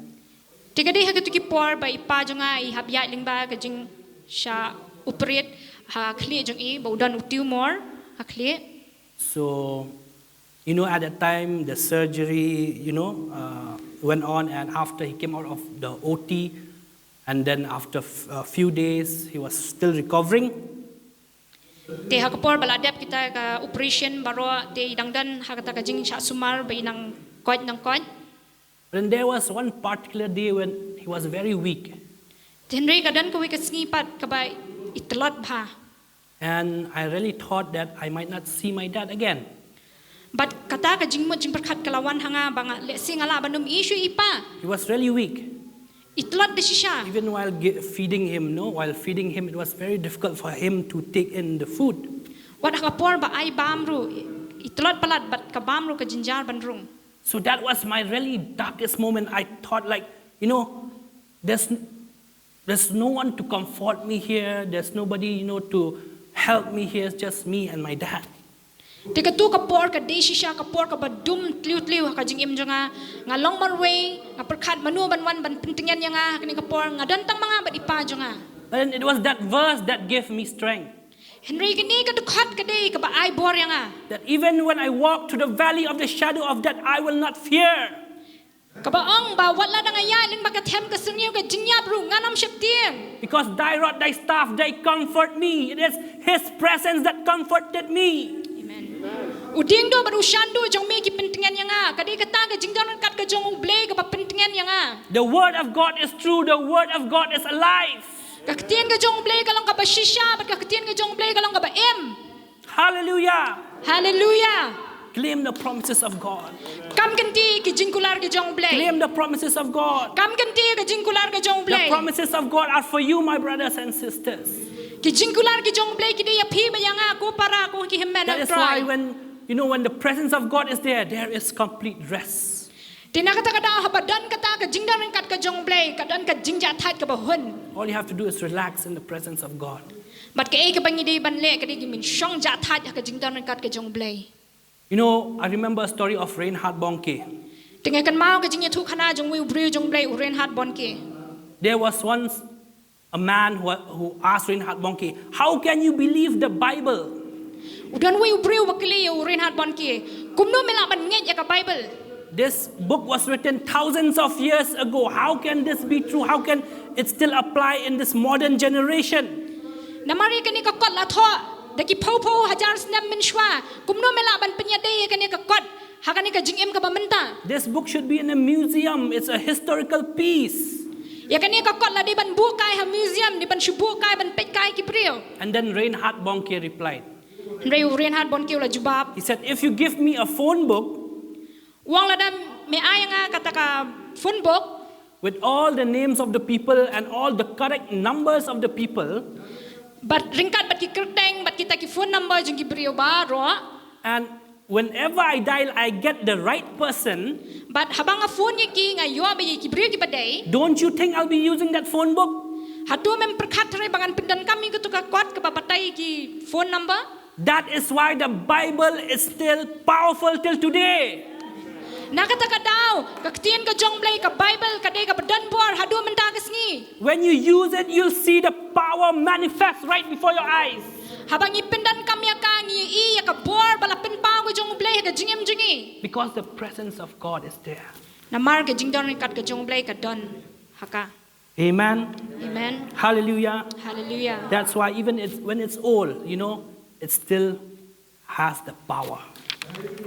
Te ka dei ha kito ki por ba i pa jong nga i hap ïaid lyngba ka jingshah operate ha khlieh jong i, ba u don u tumor ha khlieh. So, you know, at that time, the surgery, you know, uh, went on, and after he came out of the O T, and then after f- a few days, he was still recovering. Te ha ka por ba la dep kita ka operation baroh, te i dang don ha kata ka jingshah sumar ba i nang koit nang koit. But then there was one particular day when he was very weak. Te hynrei ka don kawei ka sngi pat kaba i tlot bha. And I really thought that I might not see my dad again. Bad kata ka jingmut jingpyrkhat ka la wan ha nga ba nga lehse nga lah ban ym ïohi shuh ïa i pa. He was really weak. I tlot da shisha. Even while gi- feeding him, no, while feeding him, it was very difficult for him to take in the food. Wat ha ka por ba ai bam ruh i tlot palat bad ka bam ruh ka jynjar ban rung. So that was my really darkest moment. I thought, like, you know, there's there's no one to comfort me here. There's nobody, you know, to help me here. It's just me and my dad. Te katu ka por ka dei shisha ka por kaba dum tliw tliw ha ka jingim jong nga. Nga long marwei, nga pyrkhat mano ban wan ban pyntngen ïa nga ha kane ka por, nga don tang ma nga bad i pa jong nga. And it was that verse that gave me strength. Hynrei kane ka dkhot ka dei kaba ai bor ïa nga. That even when I walk through the valley of the shadow of death, I will not fear. Kaba ong ba wat la dang ïaid lyngba ka them ka syrngiew ka jingïap ruh ngan ym sheptieng. Because thy rod, thy staff, they comfort me. It is his presence that comforted me. Amen. U diengduh bad u shanduh jong me ki pyntngen ïa nga. Ka dei kata ka jingdon ryngkat ka jong U Blei kaba pyntngen ïa nga. The word of God is true. The word of God is alive. Ka ktien ka jong U Blei ka long kaba shisha bad ka ktien ka jong U Blei ka long kaba im. Hallelujah. Haleluya. Claim the promises of God. Kam kynti ki jingkular ki jong U Blei. Claim the promises of God. Kam kynti ki jingkular ki jong U The Blei. Promises of God are for you, my brothers and sisters. Ki jingkular ki jong U Blei ki dei ïa phi bad ïa nga, ko para, ko ki hynmen. That is why when, you know, when the presence of God is there, there is complete rest. Te na kata ka daw haba don kata ka jingdon ryngkat ka jong U Blei, ka don ka jingjahthait kaba hun. All you have to do is relax in the presence of God. Bad kaei kaba ngi dei ban leh ka dei ki mynshong jahthait ha ka jingdon ryngkat ka jong U Blei. You know, I remember a story of Reinhard Bonnke. Te nga kynmaw ka jingïathuhkhana jong uwei u briew jong U Blei, u Reinhard Bonnke. There was once a man who, who asked Reinhard Bonnke, "How can you believe the Bible?" U don uwei u briew ba kylli ïa u Reinhard Bonnke, kumno me lah ban ngeit ïa ka Bible? This book was written thousands of years ago. How can this be true? How can it still apply in this modern generation? Namar ïa kane ka kot la thoh da ki phew phew hajar snem mynshuwa, kumno me lah ban pynïadei ïa kane ka kot ha kane ka jingim kaba mynta? This book should be in a museum. It's a historical piece. Ïa kane ka kot la dei ban buh kai ha museum, dei ban shu buh kai ban peit kai ki briew. And then Reinhard Bonnke replied. Hynrei u Reinhard Bonnke u la jubab. He said, "If you give me a phone book," U ong, lada me ai ïa nga kata ka phone book, "with all the names of the people and all the correct numbers of the people, bad ryngkat bad ki kyrteng bad kita ki phone number jong ki briew baroh, and whenever I dial, I get the right person, bad haba nga phone ïa ki nga ïoh ba ïa ki briew kiba dei, don't you think I'll be using that phone book?" Hato mem pyrkhat hynrei ba ngan pyndonkam ïa katu ka kot kaba batai ki phone number. That is why the Bible is still powerful till today. Na kata ka daw, ka ktien ka jong U Blei, ka Bible, ka dei kaba don bor haduh mynta ka sngi. When you use it, you'll see the power manifest right before your eyes. Haba ngi pyndonkam ïa ka, ngi ïohi ïa ka bor ba la pynpaw ka jong U Blei ha ka jingim jong ngi. Because the presence of God is there. Namar ka jingdon ryngkat ka jong U Blei ka don ha ka. Amen. Amen. Hallelujah. Hallelujah. That's why even it's, when it's old, you know, it still has the power.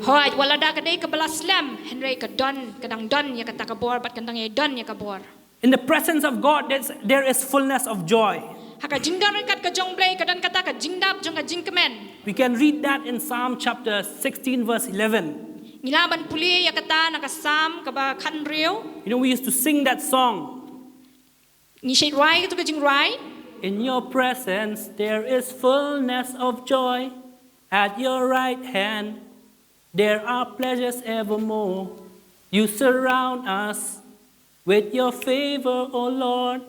Hooid, wat lada ka dei kaba la slem, hynrei ka don, ka dang don ïa kata ka bor, bad ka dang ïa don ïa ka bor. In the presence of God, there's, there is fullness of joy. Ha ka jingdon ryngkat ka jong U Blei, ka don kata ka jingdap jong ka jingkmen. We can read that in Psalm chapter sixteen, verse eleven. Ngi lah ban pule ïa kata na ka Psalm kaba khathynriew. You know, we used to sing that song. Ngi shait rwai katu ka jingrwai. In your presence there is fullness of joy. At your right hand there are pleasures evermore. You surround us with your favor, O Lord.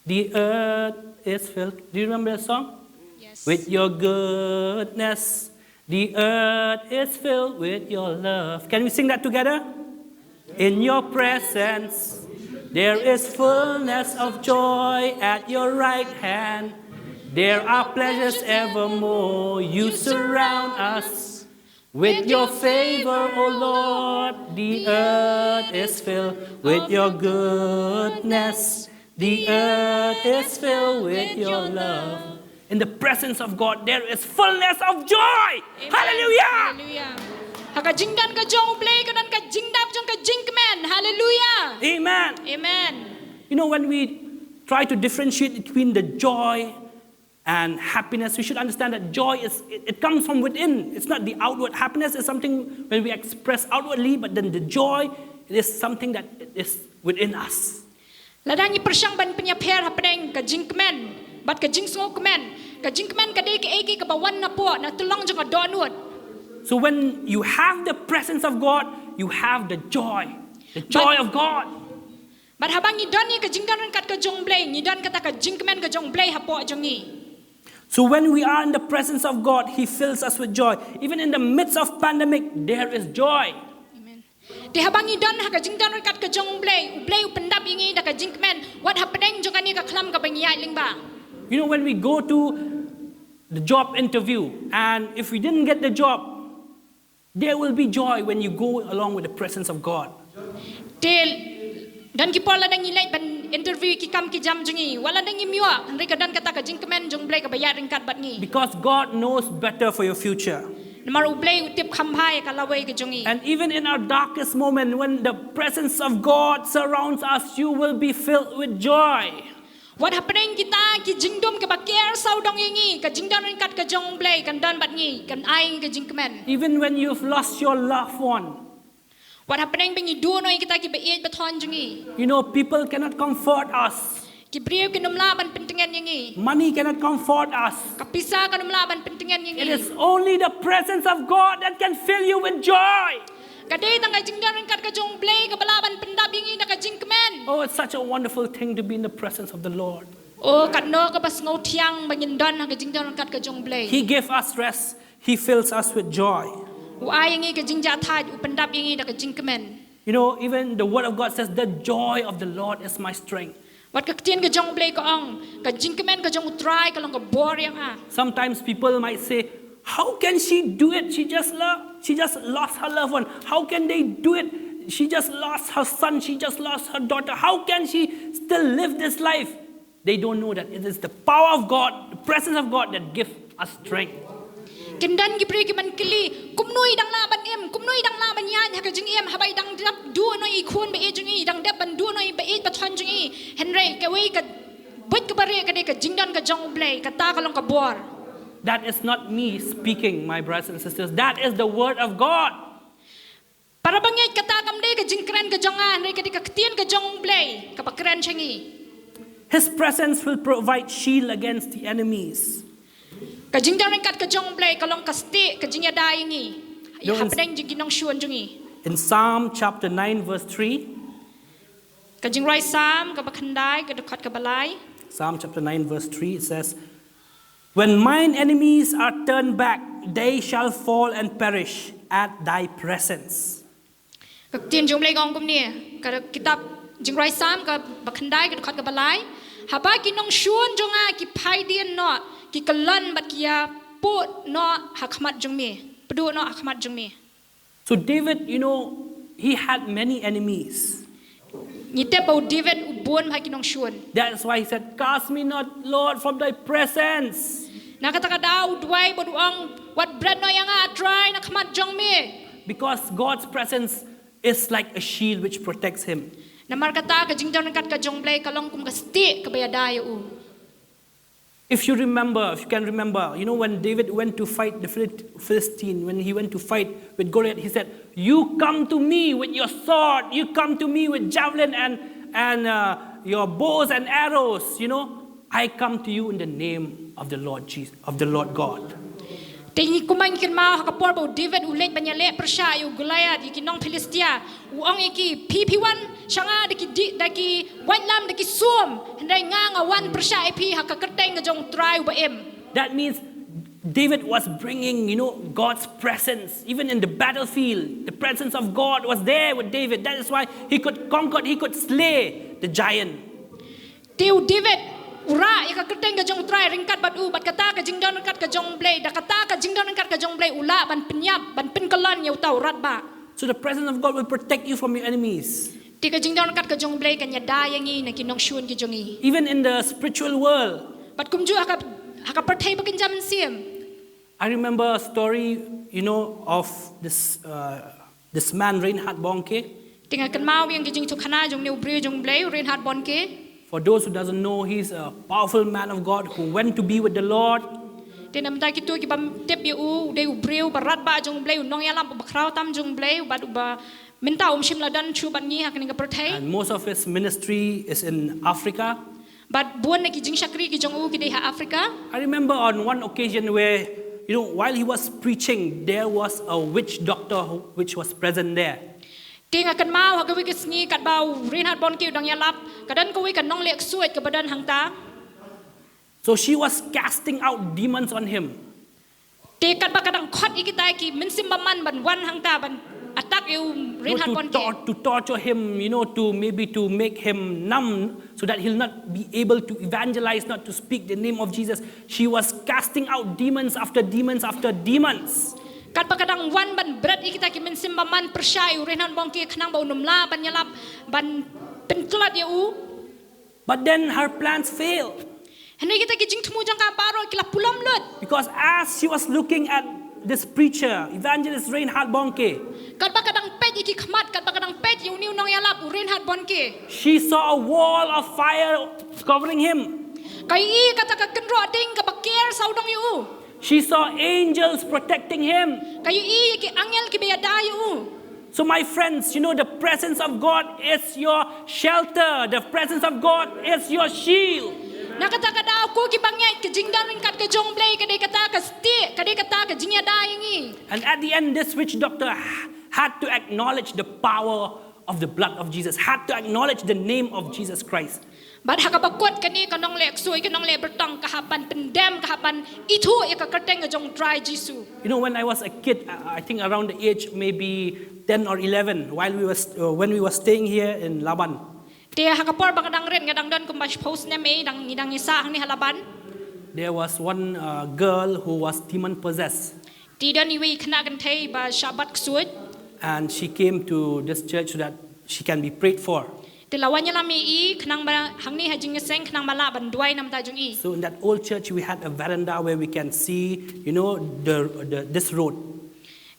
The earth is filled. Do you remember the song? Yes. With your goodness, the earth is filled with your love. Can we sing that together? In your presence, there is fullness of joy. At your right hand, there are pleasures evermore. You surround us with your favor, O Lord. The earth is filled with your goodness. The earth is filled with your love. In the presence of God, there is fullness of joy. Amen. Hallelujah. Hallelujah. Ha ka jingdon ka jong U Blei ka don ka jingdap jong ka jingkmen. Hallelujah. Amen. Amen. You know, when we try to differentiate between the joy and happiness, we should understand that joy is, it, it comes from within. It's not the outward. Happiness is something when we express outwardly, but then the joy, it is something that is within us. Lada ngi pyrshang ban pynïapher hapdeng ka jingkmen bad ka jingsngewkmen, ka jingkmen ka dei kaei kaei kaba wan napoh, na tyllong jong ka dohnud. So when you have the presence of God, you have the joy. The joy of God. Bad haba ngi don ïa ka jingdon ryngkat ka jong U Blei, ngi don kata ka jingkmen ka jong U Blei hapoh jong ngi. So when we are in the presence of God, He fills us with joy. Even in the midst of pandemic, there is joy. Amen. Te haba ngi don ha ka jingdon ryngkat ka jong U Blei, U Blei u pyndap ïa ngi da ka jingkmen, wat hapdeng jong kane ka khlam kaba ngi ïaid lyngba. You know, when we go to the job interview, and if we didn't get the job, there will be joy when you go along with the presence of God. Te don ki por lada ngi leit ban interview ki kam ki jam jong ngi, wat lada ngim ïoh, hynrei ka don kata ka jingkmen jong U Blei kaba ïaid ryngkat bad ngi. Because God knows better for your future. Namar U Blei u tip kham bha ïa ka lawei ka jong ngi. And even in our darkest moment, when the presence of God surrounds us, you will be filled with joy. Wat hapdeng kita ki jingdum kiba ker sawdong ïa ngi, ka jingdon ryngkat ka jong U Blei kan don bad ngi, kan ai ngi ka jingkmen. Even when you've lost your loved one. Wat hapdeng ba ngi duh noh ïa kita kiba ïeit ba thon jong ngi. You know, people cannot comfort us. Ki briew kin ym lah ban pyntngen ïa ngi. Money cannot comfort us. Ka pisa kan ym lah ban pyntngen ïa ngi. It is only the presence of God that can fill you with joy. Ka dei tang ka jingdon ryngkat ka jong U Blei kaba lah ban pyndap ïa ngi da ka jingkmen. Oh, it's such a wonderful thing to be in the presence of the Lord. Oh, katno kaba sngewthiang ba ngin don ha ka jingdon ryngkat ka jong U Blei. He gave us rest. He fills us with joy. U ai ïa ngi ka jingjahthait, u pyndap ïa ngi da ka jingkmen. You know, even the word of God says, "The joy of the Lord is my strength." Wat ka ktien ka jong U Blei ka ong, ka jingkmen ka jong U Trai ka long ka bor ïa nga. Sometimes people might say, "How can she do it? She just lo-, she just lost her loved one. How can they do it? She just lost her son. She just lost her daughter. How can she still live this life?" They don't know that it is the power of God, the presence of God that gives us strength. Kin don ki briew ki ban kylli, kumno i dang lah ban im, kumno i dang lah ban ïaid ha ka jingim, haba i dang dep duh noh ïa i khun ba ïeit jong i, i dang dep ban duh noh ïa i ba ïeit ba thon jong i. Hynrei kawei ka buit kaba rieh ka dei ka jingdon ka jong U Blei, kata ka long ka bor. That is not me speaking, my brothers and sisters. That is the word of God. Para bangeit, kata kam dei ka jingkren ka jong nga, hynrei ka dei ka ktien ka jong U Blei kaba kren sha ngi. His presence will provide shield against the enemies. Ka jingdon ryngkat ka jong U Blei ka long ka stieh, ka jingïada ïa ngi. Ïa hapdeng jong ki nongshun jong ngi. In Psalm chapter nine verse three. Ka jingrwai Psalm kaba khyndai, ka dkhot kaba lai. Psalm chapter nine verse three, it says, When mine enemies are turned back, they shall fall and perish at thy presence. Ka ktien jong U Blei ka ong kumne, ka kitab Jingrwai Salm kaba khyndai, ka dkhot kaba lai. Haba ki nongshun jong nga ki phai dien noh, ki kyllon bad ki ïa pud noh ha khmat jong me. Pud noh ha khmat jong me. So David, you know, he had many enemies. Ngi tip ba u David u bun bha ki nongshun. That is why he said, "Cast me not, Lord, from thy presence." Na kata ka daw u duwai bad u ong, wat bret noh ïa nga, A Trai, na khmat jong me. Because God's presence is like a shield which protects him. Namar kata ka jingdon ryngkat ka jong U Blei ka long kum ka stieh kaba ïada ïa u. If you remember, if you can remember, you know, when David went to fight the Philist- Philistine, when he went to fight with Goliath, he said, "You come to me with your sword, you come to me with javelin and, and uh, your bows and arrows, you know. I come to you in the name of the Lord Jesus, of the Lord God." Te ngi kumba ngi kynmaw ha ka por ba u David u leit ban ïaleh pyrshah ïa u Goliath, ïa ki nong Philistia. U ong ïa ki, phi phi wan sha nga da ki di, da ki waitlam, da ki sum. Hynrei nga, nga wan pyrshah ïa phi ha ka kyrteng ka jong U Trai uba im. That means David was bringing, you know, God's presence. Even in the battlefield, the presence of God was there with David. That is why he could conquer, he could slay the giant. Te u David u rah ïa ka kyrteng ka jong U Trai ryngkat bad u, bad kata ka jingdon ryngkat ka jong U Blei, da kata ka jingdon ryngkat ka jong U Blei u lah ban pynïap, ban pynkyllon ïa uta u radbah. So the presence of God will protect you from your enemies. Te ka jingdon ryngkat ka jong U Blei kan ïada ïa ngi na ki nongshun ki jong ngi. Even in the spiritual world, Bad kumjuh ha ka, ha ka pyrthei ba kynja mynsiem. I remember a story, you know, of this, uh, this man, Reinhard Bonnke. Te nga kynmaw ïa ka jingïathuhkhana jong une u briew jong U Blei, u Reinhard Bonnke. For those who doesn't know, he's a powerful man of God who went to be with the Lord. Te na bynta kito ki bym tip ïa u, u dei u briew ba radbah jong U Blei, u nongïalap ba khraw tam jong U Blei, bad uba mynta um shym la don shuh bad ngi ha kane ka pyrthei. And most of his ministry is in Africa. Bad bun na ki jingshakri ki jong u ki dei ha Africa. I remember on one occasion where, you know, while he was preaching, there was a witch doctor who, which was present there. Te nga kynmaw ha kawei ka sngi katba u Reinhard Bonnke u dang ïalap, ka don kawei ka nongleh ksuid kaba don hangta. So she was casting out demons on him. Te katba ka dang khot ïa kita ki mynsiem bymman ban wan hangta ban attack ïa u You know, Reinhard to, Bonnke. tor- to torture him, you know, to maybe to make him numb so that he'll not be able to evangelize, not to speak the name of Jesus. She was casting out demons after demons after demons. Katba ka dang wan ban bret ïa kita ki mynsiem bymman pyrshah ïa u Reinhard Bonnke khnang ba un ym lah ban ïalap, ban pyntlot ïa u. But then her plans failed. Hynrei kita ki jingthmu jong ka baroh ki la pulom lut. Because as she was looking at this preacher, evangelist Reinhard Bonnke, Katba ka dang peit ïa ki khmat, katba ka dang peit ïa une u nongïalap u Reinhard Bonnke. She saw a wall of fire covering him. Ka ïohi kata ka kynroh ding kaba ker sawdong ïa u. She saw angels protecting him. Ka ïohi ïa ki angel kiba ïada ïa u. So, my friends, you know, the presence of God is your shelter, the presence of God is your shield. Na kata ka daw, ko ki bangeit, ka jingdon ryngkat ka jong U Blei ka dei kata ka stieh, ka dei kata ka jingïada ïa ngi. And at the end, this witch doctor h- had to acknowledge the power of the blood of Jesus, had to acknowledge the name of Jesus Christ. Bad ha kaba kut kane ka nongleh ksuid, ka nongleh byrtong, ka hap ban pyndem, ka hap ban ithuh ïa ka kyrteng ka jong U Trai Jisu. You know, when I was a kid, I I think around the age maybe ten or eleven, while we were st- uh, when we were staying here in Laban, Te ha ka por ba nga dang rit, nga dang don kumba shiphew snem ei, dang ngi dang ïasah hangne ha Laban. There was one uh, girl who was demon possessed, Te don iwei i khynnah kynthei ba shah bat ksuid. and she came to this church so that she can be prayed for. Te la wan ïalam ïa i khnang ba hangne ha jingïaseng khnang ba lah ban duwai na bynta jong i. So in that old church, we had a veranda where we can see, you know, the, the this road.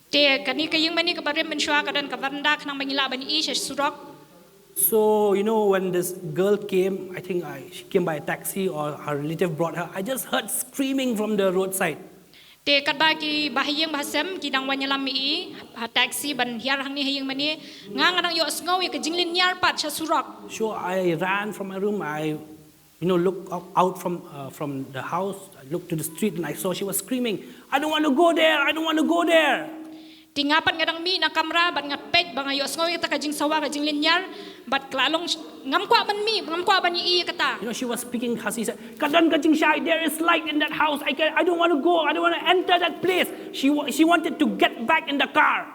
Te kane ka ïing mane kaba rim mynshuwa ka don ka veranda khnang ba ngi lah ban ïohi sha surok. So, you know, when this girl came, I think I, she came by a taxi or her relative brought her. I just heard screaming from the roadside. Te katba ki bahaïing bahasem ki dang wan ïalam ïa i ha taxi ban hiar hangne ha ïing mane, nga nga dang ïohsngew ïa ka jinglynñiar pat sha surok. So I ran from my room. I, you know, looked out, out from, uh, from the house. I looked to the street and I saw she was screaming, "I don't want to go there. I don't want to go there." Te nga pat nga dang mih na kamra bad nga peit ba nga ïohsngew ïa kata ka jingsawa, ka jinglynñiar, bad ka la long, ngam kwah ban mih, ngam kwah ban ïohi ïa kata. You know, she was speaking Khasi, said, "Ka don ka jingshai, there is light in that house. I can, I don't want to go. I don't want to enter that place." She wa- she wanted to get back in the car.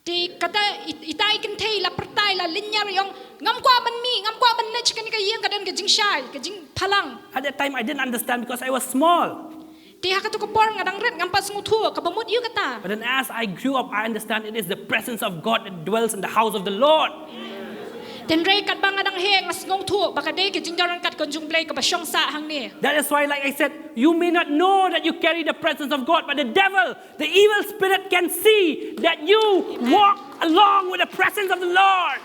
Te kata i- ita i kynthei la pyrta, i la lynñiar, i ong, ngam kwah ban mih, ngam kwah ban leit sha kane ka ïing, ka don ka jingshai, ka jingphalang. At that time, I didn't understand because I was small. Te ha katu ka por nga dang rit, ngam pat sngewthuh kaba mut ïa kata. But then as I grew up, I understand it is the presence of God that dwells in the house of the Lord. Te hynrei katba nga dang heh nga sngewthuh ba ka dei ka jingdon ryngkat ka jong U Blei kaba shong sah hangne. That is why, like I said, you may not know that you carry the presence of God, but the devil, the evil spirit, can see that you walk along with the presence of the Lord.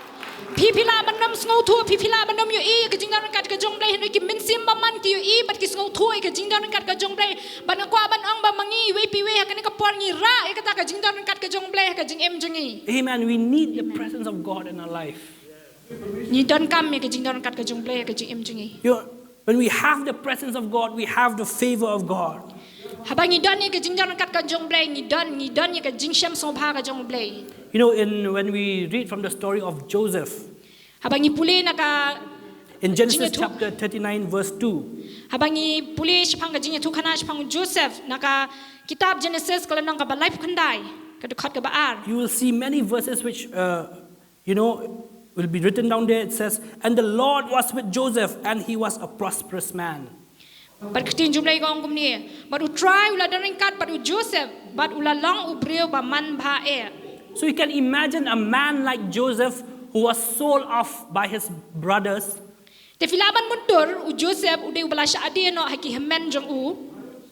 Phi phi lah ban ym sngewthuh, phi phi lah ban ym ïohi ïa ka jingdon ryngkat ka jong U Blei, hynrei ki mynsiem bymman ki ïohi bad ki sngewthuh ïa ka jingdon ryngkat ka jong U Blei. Bad nga kwah ban ong ba ma ngi iwei pa iwei ha kane ka por ngi rah ïa kata ka jingdon ryngkat ka jong U Blei ha ka jingim jong ngi. Amen. We need the presence of God in our life. Ngi donkam ïa ka jingdon ryngkat ka jong U Blei ha ka jingim jong ngi. You know, when we have the presence of God, we have the favor of God. Haba ngi don ïa ka jingdon ryngkat ka jong U Blei, ngi don, ngi don ïa ka jingshem sngewbha ka jong U Blei. You know, in when we read from the story of Joseph Haba ngi pule na ka in Genesis Jingïathuh. Chapter thirty-nine, verse two, Haba ngi pule shaphang ka jingïathuhkhana shaphang u Joseph na ka kitab Genesis ka lynnong kaba laiphew khyndai, ka dkhot kaba ar. You will see many verses which, uh, you know, will be written down there. It says, "And the Lord was with Joseph, and he was a prosperous man." Bad ka ktien jong U Blei ka ong kumne, bad U Trai u la don ryngkat bad u Joseph, bad u la long u briew ba manbha eh. So you can imagine a man like Joseph who was sold off by his brothers. Te phi lah ban mutdur, u Joseph u dei uba la shah die noh ha ki hynmen jong u.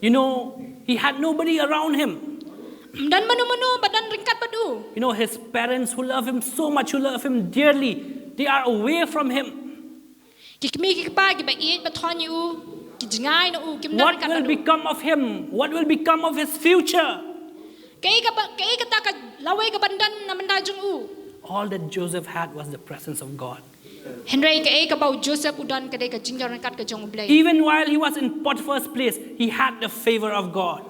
You know, he had nobody around him. Ym don mano mano ba don ryngkat bad u. You know, his parents who love him so much, who love him dearly, they are away from him. Ki kmie ki kpa kiba ïeit ba thon ïa u, ki jngai na u, kim don What ryngkat will bad u. become of him? What will become of his future? Kaei kaba, kaei kata ka lawei kaban don na bynta jong u. All that Joseph had was the presence of God. Hynrei kaei kaba u Joseph u don ka dei ka jingdon ryngkat ka jong U Blei. Even while he was in Potiphar's place, he had the favor of God.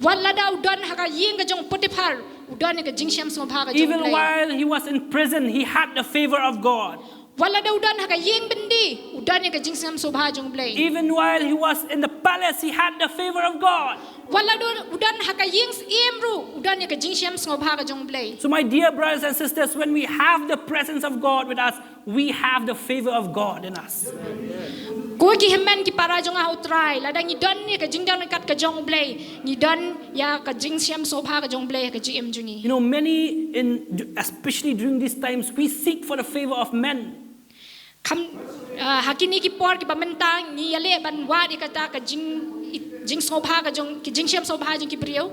Wat lada u don ha ka ïing ka jong Potiphar, u don ïa ka jingshem sngewbha ka jong U Even Blei. While he was in prison, he had the favor of God. Wat lada u don ha ka ïing byndi, u don ïa ka jingshem sngewbha jong U Blei. Even while he was in the palace, he had the favor of God. Wat lada u don ha ka ïing syiem ruh, u don ïa ka jingshem sngewbha ka jong U Blei. So, my dear brothers and sisters, when we have the presence of God with us, we have the favor of God in us. Ko ki hynmen ki para jong nga ha U Trai, lada ngi don ïa ka jingdon ryngkat ka jong U Blei, ngi don ïa ka jingshem sngewbha ka jong U Blei ha ka jingim jong ngi. You know, many in, especially during these times, we seek for the favor of men. Kham, ah, ha kine ki por kiba mynta ngi ïaleh ban wad ïa kata ka jing, jingsngewbha ka jong, ki jingshem sngewbha jong ki briew.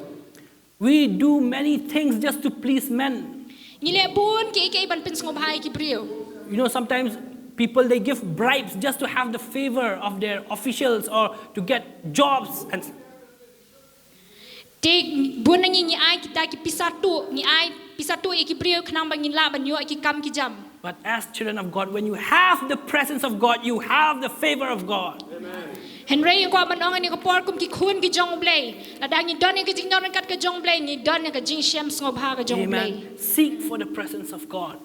We do many things just to please men. Ngi leh bun kiei kiei ban pynsngewbha ïa ki briew. You know, sometimes people, they give bribes just to have the favor of their officials or to get jobs. And Te bun na ngi ngi ai kita ki pisa tuh, ngi ai pisa tuh ïa ki briew khnang ba ngin lah ban ïoh ïa ki kam ki jam. But as children of God, when you have the presence of God, you have the favor of God. Hynrei nga kwah ban ong ha kane ka por kum ki khun ki jong U Blei, lada ngi don ïa ka jingdon ryngkat ka jong U Blei, ngi don ïa ka jingshem sngewbha ka jong U Blei. Amen. Seek for the presence of God.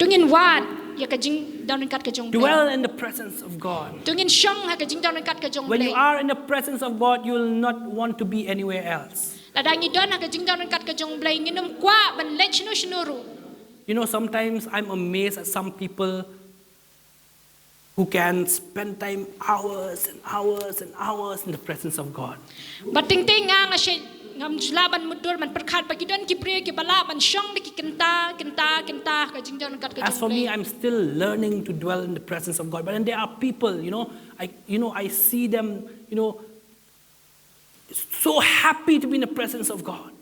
To ngin wad ïa ka jingdon ryngkat ka jong U Blei. Dwell in the presence of God. To ngin shong ha ka jingdon ryngkat ka jong U Blei. When you are in the presence of God, you will not want to be anywhere else. Lada ngi don ha ka jingdon ryngkat ka jong U Blei, ngin ym kwah ban leit shano shano ruh. You know, sometimes I'm amazed at some people who can spend time hours and hours and hours in the presence of God. Bad teng teng nga nga shet, ngam ju lah ban mutdur ban pyrkhat ba ki don ki briew kiba lah ban shong da ki kynta kynta kynta ha ka jingdon ryngkat ka jong U Blei. As for me, I'm still learning to dwell in the presence of God. But then there are people, you know, I, you know, I see them, you know, so happy to be in the presence of God.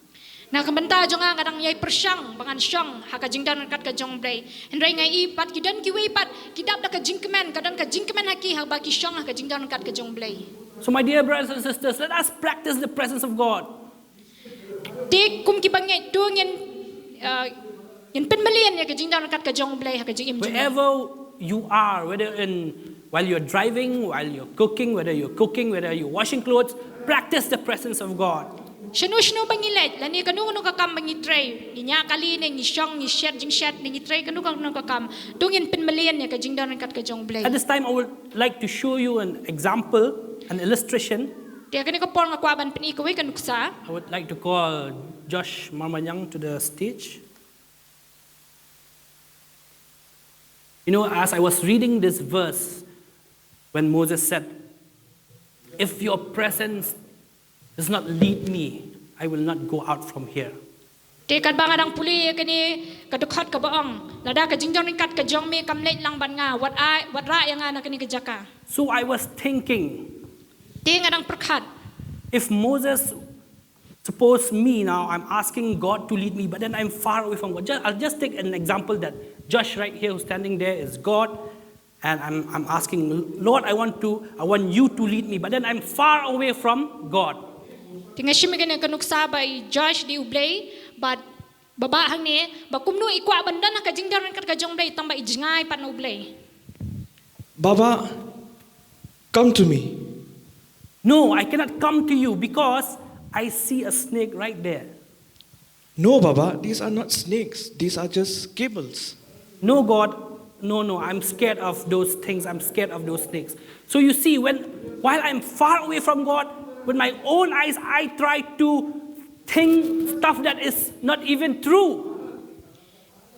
Na ka bynta jong nga nga dang ïai pyrshang ba ngan shong ha ka jingdon ryngkat ka jong U Blei. Hynrei nga i pat ki don kiwei pat ki dap da ka jingkmen, ka don ka jingkmen ha ki haba ki shong ha ka jingdon ryngkat ka jong U Blei. So, my dear brothers and sisters, let us practice the presence of God. Te kum ki bangeit, to ngin, uh, ngin pynmlien ïa ka jingdon ryngkat ka jong U Blei ha ka jingim jong ngi. Wherever you are, whether in while you're driving, while you're cooking, whether you're cooking, whether you're washing clothes, practice the presence of God. Shano shano ba ngi leit, lane kano kano ka kam ba ngi trei, ngi ñiah kali ne ngi shong, ngi shet jingshet ne ngi trei kano kano ka kam, to ngin pynmlien ïa ka jingdon ryngkat ka jong U Blei. At this time, I would like to show you an example, an illustration. Te ha kane ka por nga kwah ban pyni kawei ka nuksa. I would like to call Josh Marmanyang to the stage. You know, as I was reading this verse, when Moses said, "If your presence does not lead me, I will not go out from here." Te katba nga dang pule ïa kane ka dkhot kaba ong, lada ka jingdon ryngkat ka jong me kam leit lang bad nga, wat ai, wat rah ïa nga na kane ka jaka. So I was thinking, Te nga dang pyrkhat, if Moses, suppose me now, I'm asking God to lead me, but then I'm far away from God. Just, I'll just take an example that Josh right here who's standing there is God, and I'm, I'm asking, "Lord, I want to, I want you to lead me," but then I'm far away from God. Te nga shim ïa kane ka nuksa ba i Josh dei U Blei, bad Baba hangne, ba kumno i kwah ban don ha ka jingdon ryngkat ka jong U Blei, tang ba i jngai pat na U Blei. Baba, come to me. No, I cannot come to you because I see a snake right there. No, Baba, these are not snakes. These are just cables. No, God, no, no, I'm scared of those things. I'm scared of those snakes. So you see, when, while I'm far away from God, with my own eyes, I try to think stuff that is not even true.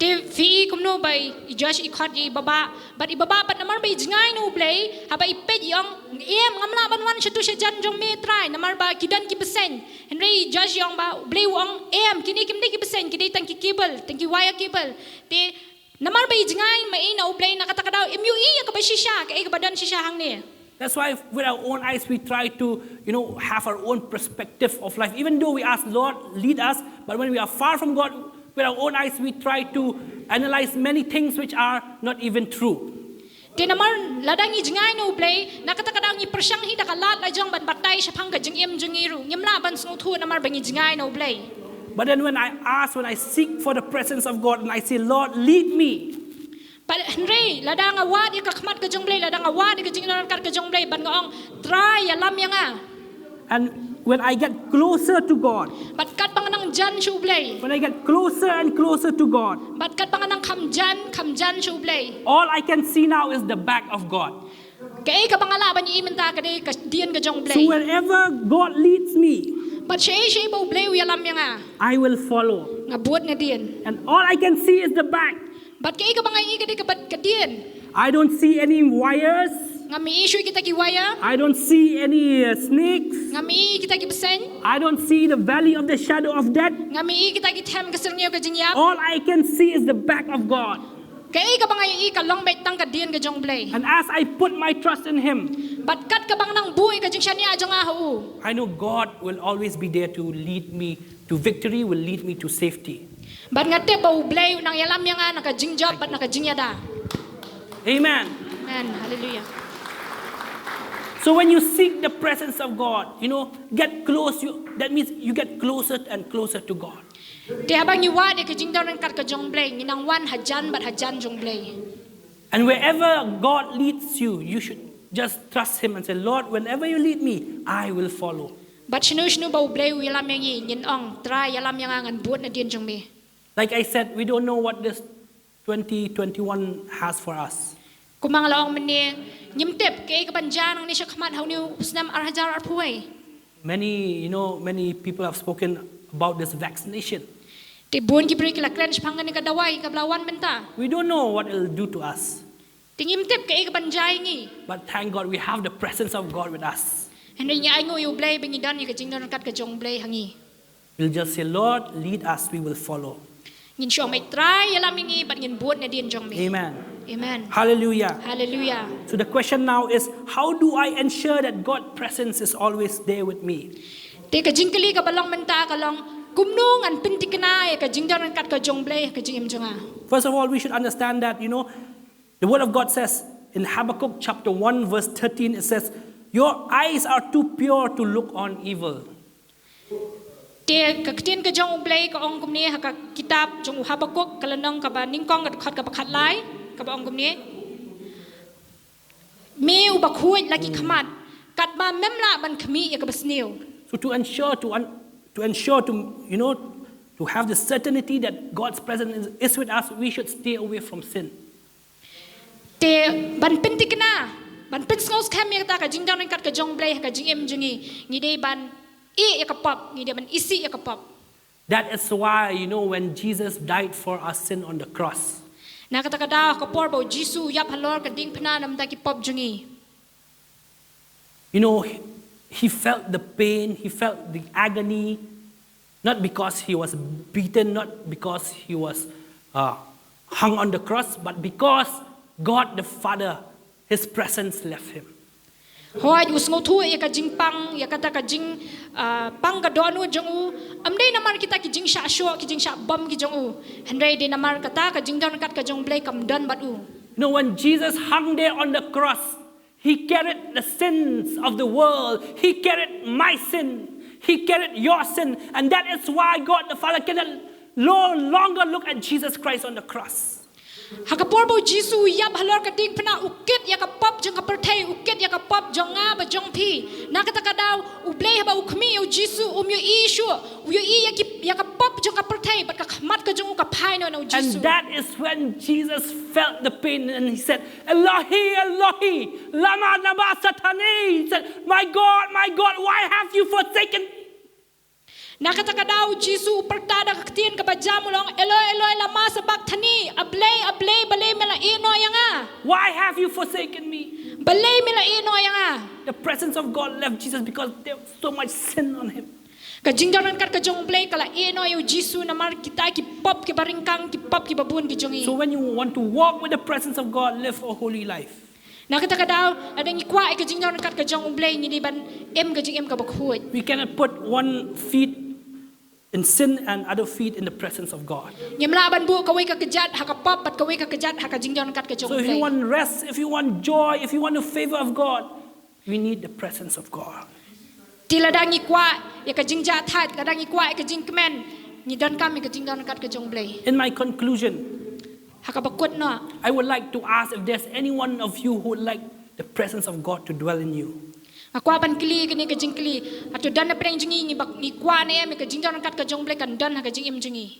Te phi i kumno ba i Josh i khot ïa i Baba, bad i Baba pat namar ba i jngai na U Blei, haba i peit i ong, "Em, ngam lah ban wan shatu shajan jong me Trai, namar ba ki don ki bseiñ." Hynrei i Josh i ong ba, U Blei u ong, "Em, kine kim dei ki bseiñ, ki dei tang ki cable, tang ki wire cable." Te namar ba i jngai ma i na U Blei, na kata ka daw im ïohi ïa kaba shisha, kaei kaba don shisha hangne. That's why with our own eyes we try to, you know, have our own perspective of life. Even though we ask, "Lord, lead us," but when we are far from God, with our own eyes we try to analyze many things which are not even true. Te namar lada ngi jngai na U Blei, na kata ka daw ngi pyrshang hi da ka lad la jong ban batai shaphang ka jingim jong ngi ruh. Ngim lah ban sngewthuh namar ba ngi jngai na U Blei. But then when I ask, when I seek for the presence of God and I say, "Lord, lead me." Bad hynrei lada nga wad ïa ka khmat ka jong U Blei, lada nga wad ïa ka jingdon ryngkat ka jong U Blei, bad nga ong, "Trai, ïalam ïa nga." And when I get closer to God, Bad katba nga nang jan sha U Blei. When I get closer and closer to God, Bad katba nga nang kham jan, kham jan sha U Blei. All I can see now is the back of God. Kaei kaba nga lah ban ïohi mynta ka dei ka dien ka jong U Blei. So wherever God leads me, Bad shaei shaei ba U Blei u ïalam ïa nga, I will follow. Nga bud nadien. And all I can see is the back. Bad kaei kaba nga ïohi ka dei ka bad ka dien. I don't see any wires. Ngam ïohi shuh kita ki wire. I don't see any, uh, snakes. Ngam ïohi kita ki bseiñ. I don't see the valley of the shadow of death. Ngam ïohi kita ki them ka syrngiew ka jingïap. All I can see is the back of God. Kaei kaba nga ïohi ka long beit tang ka dien ka jong U Blei. And as I put my trust in Him, Bad kat kaba nga nang buh ïa ka jingshaniah jong nga ha u, I know God will always be there to lead me to victory, will lead me to safety. Bad nga tip ba U Blei u nang ïalam ïa nga na ka jingjop bad na ka jingïada. Amen. Amen. Hallelujah. So when you seek the presence of God, you know, get close, you, that means you get closer and closer to God. Te haba ngi wad ïa ka jingdon ryngkat ka jong U Blei, ngi nang wan hajan bad hajan jong U Blei. And wherever God leads you, you should just trust Him and say, "Lord, whenever you lead me, I will follow." Bad shano shano ba U Blei u ïalam ïa ngi, ngin ong, "Trai, ïalam ïa nga, ngan bud nadien jong me." Like I said, we don't know what this twenty twenty-one has for us. Kumba nga la ong mynne, ngim tip kaei kaban jia nangne shakhmat ha une u snem ar hajar arphew wei. Many, you know, many people have spoken about this vaccination. Te bun ki briew ki la kren shaphang kane ka dawai kaba la wan mynta. We don't know what it'll do to us. Te ngim tip kaei kaban jia ïa ngi. But thank God we have the presence of God with us. Hynrei ngi ainguh ïa U Blei ba ngi don ïa ka jingdon ryngkat ka jong U Blei ha ngi. We'll just say, "Lord, lead us, we will follow." Ngin shu ong, "Trai, ïalam ïa ngi bad ngin bud nadien jong me." Amen. Amen. Hallelujah. Hallelujah. So the question now is, how do I ensure that God presence is always there with me? Te ka jingkylli kaba long mynta ka long, kumno ngan pynthikna ïa ka jingdon ryngkat ka jong U Blei ha ka jingim jong nga. First of all, we should understand that, you know, the word of God says in Habakkuk chapter one verse thirteen, it says, "Your eyes are too pure to look on evil." Te ka ktien ka jong U Blei ka ong kumne ha ka kitab jong u Habakkuk ka lynnong kaba nyngkong ka dkhot kaba khatlai, kaba ong kumne. Me uba khuid la ki khmat, katba mem lah ban khmih ïa kaba sniew. So to ensure, to un-, to ensure to, you know, to have the certainty that God's presence is, is with us, we should stay away from sin. Te ban pynthikna, ban pynsngewskhem ïa kata ka jingdon ryngkat ka jong U Blei ha ka jingim jong ngi, ngi dei ban ïeh ïa ka pop, ngi dei ban isih ïa ka pop. That is why, you know, when Jesus died for our sin on the cross, Na kata ka daw, ka por ba u Jisu u ïap halor ka diengphna namar ki pop jong ngi. You know, he, he felt the pain, he felt the agony, not because he was beaten, not because he was uh, hung on the cross, but because God the Father, his presence left him. Hooid, u sngewthuh ïa ka jingpang, ïa kata ka jing, ah, pang ka dohnud jong u, ym dei namar kita ki jingshah shoh, ki jingshah bom ki jong u. Hynrei dei namar kata ka jingdon ryngkat ka jong U Blei kam don bad u. You know, when Jesus hung there on the cross, he carried the sins of the world. He carried my sin. He carried your sin. And that is why God the Father cannot no longer look at Jesus Christ on the cross. Ha ka por ba u Jisu u ïap halor ka diengphna, u kit ïa ka pop jong ka pyrthei, u kit ïa ka pop jong nga bad jong phi. Na kata ka daw, U Blei haba u khmih ïa u Jisu, um ïohi shuh, u ïohi ïa ki, ïa ka pop jong ka pyrthei, bad ka khmat ka jong u ka phai noh na u Jisu. And that is when Jesus felt the pain and he said, "Elohi, Elohi, lama sabachthani?" He said, "My God, my God, why have you forsaken me?" Na kata ka daw u Jisu u pyrta da ka ktien kaba jam u la ong, "Eloi, Eloi, lama sabachthani?" "A Blei, A Blei, balei me la ïeh noh ïa nga?" "Why have you forsaken me?" "Balei me la ïeh noh ïa nga?" The presence of God left Jesus because there was so much sin on him. Ka jingdon ryngkat ka jong U Blei ka la ïeh noh ïa u Jisu namar kita ki pop kiba ryngkang, ki pop kiba bun ki jong ngi. So when you want to walk with the presence of God, live a holy life. Na kata ka daw, lada ngi kwah ïa ka jingdon ryngkat ka jong U Blei, ngi dei ban im ka jingim kaba khuid. We cannot put one feet in sin and other feet in the presence of God. Ngim lah ban buh kawei ka kjat ha ka pop bad kawei ka kjat ha ka jingdon ryngkat ka jong U Blei. So if you want rest, if you want joy, if you want the favor of God, we need the presence of God. Te lada ngi kwah ïa ka jingjahthait, lada ngi kwah ïa ka jingkmen, ngi donkam ïa ka jingdon ryngkat ka jong U Blei. In my conclusion, Ha kaba kut noh, I would like to ask if there's any one of you who would like the presence of God to dwell in you. Nga kwah ban kylli kane ka jingkylli. Hato don napdeng jong ngi, ngi ba, ngi kwah ne em ïa ka jingdon ryngkat ka jong U Blei kan don ha ka jingim jong ngi?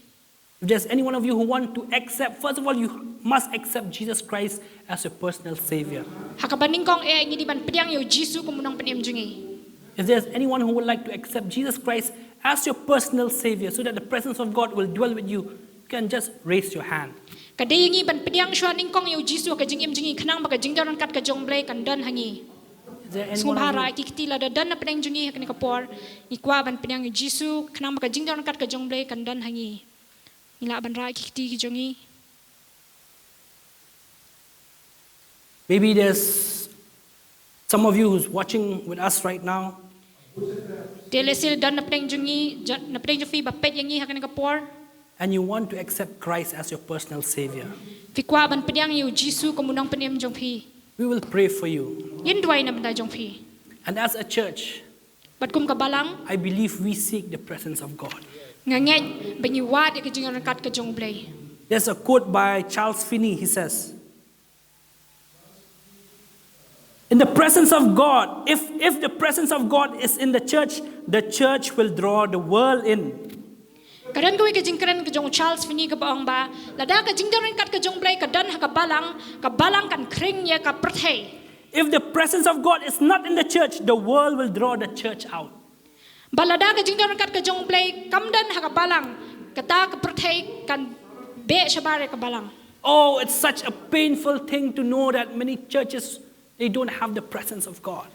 If there's any one of you who want to accept, first of all, you must accept Jesus Christ as your personal Savior. Ha kaba nyngkong eh ngi dei ban pdiang ïa u Jisu kum u nongpynim jong ngi. If there's anyone who would like to accept Jesus Christ as your personal Savior so that the presence of God will dwell with you, you can just raise your hand. Ka dei ïa ngi ban pdiang shuwa nyngkong ïa u Jisu ha ka jingim jong ngi khnang ba ka jingdon ryngkat ka jong U Blei kan don ha ngi. Is there anyone Sngewbha of you? Rah ki kti lada don napdeng jong ngi ha kane ka por. Ngi kwah ban pdiang ïa u Jisu khnang ba ka jingdon ryngkat ka jong U Blei kan don ha ngi. Ngi lah ban rah ki kti ki jong ngi. Maybe there's some of you who's watching with us right now, Te lehse don napdeng jong ngi, jon-, napdeng jong phi ba peit ïa ngi ha kane ka por. And you want to accept Christ as your personal Savior. Phi kwah ban pdiang ïa u Jisu kum u nongpynim jong phi. We will pray for you. Ngin duwai na bynta jong phi. And as a church, Bad kum ka balang, I believe we seek the presence of God. Nga ngeit ba ngi wad ïa ka jingdon ryngkat ka jong U Blei. There's a quote by Charles Finney. He says, "In the presence of God, if, if the presence of God is in the church, the church will draw the world in." Ka don kawei ka jingkren ka jong u Charles Finney kaba ong ba, lada ka jingdon ryngkat ka jong U Blei ka don ha ka balang, ka balang kan khring ïa ka pyrthei. If the presence of God is not in the church, the world will draw the church out. Ba lada ka jingdon ryngkat ka jong U Blei kam don ha ka balang, kata ka pyrthei kan beh shabar ïa ka balang. Oh, it's such a painful thing to know that many churches, they don't have the presence of God.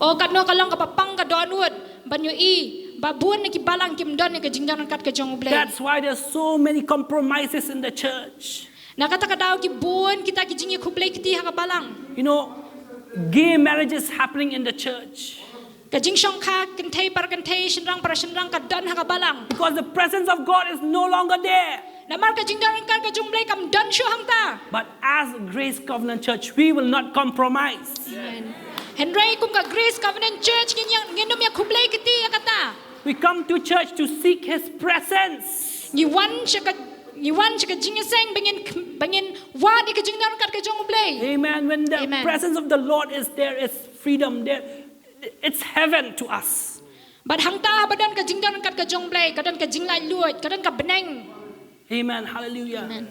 O katno ka long kaba pang ka dohnud ban ïohi ba bun na ki balang kim don ïa ka jingdon ryngkat ka jong U Blei. That's why there's so many compromises in the church. Na kata ka daw ki bun kita ki jingïakhublei kti ha ka balang. You know, gay marriages happening in the church. Ka jingshongkha kynthei para kynthei, shynrang para shynrang ka don ha ka balang. Because the presence of God is no longer there. Namar ka jingdon ryngkat ka jong U Blei kam don shuh hangta. But as Grace Covenant Church, we will not compromise. Amen. Hynrei kum ka Grace Covenant Church ngin ïa, ngin ym ïakhublei kti ïa kata. We come to church to seek His presence. Ngi wan sha ka, ngi wan sha ka jingïaseng ba ngin khm-, ba ngin wad ïa ka jingdon ryngkat ka jong U Blei. Amen. When the Amen. presence of the Lord is there, it's freedom. There, it's heaven to us. Bad hangta ba don ka jingdon ryngkat ka jong U Blei, ka don ka jinglaitluid, ka don ka bneng. Amen. Hallelujah. Amen.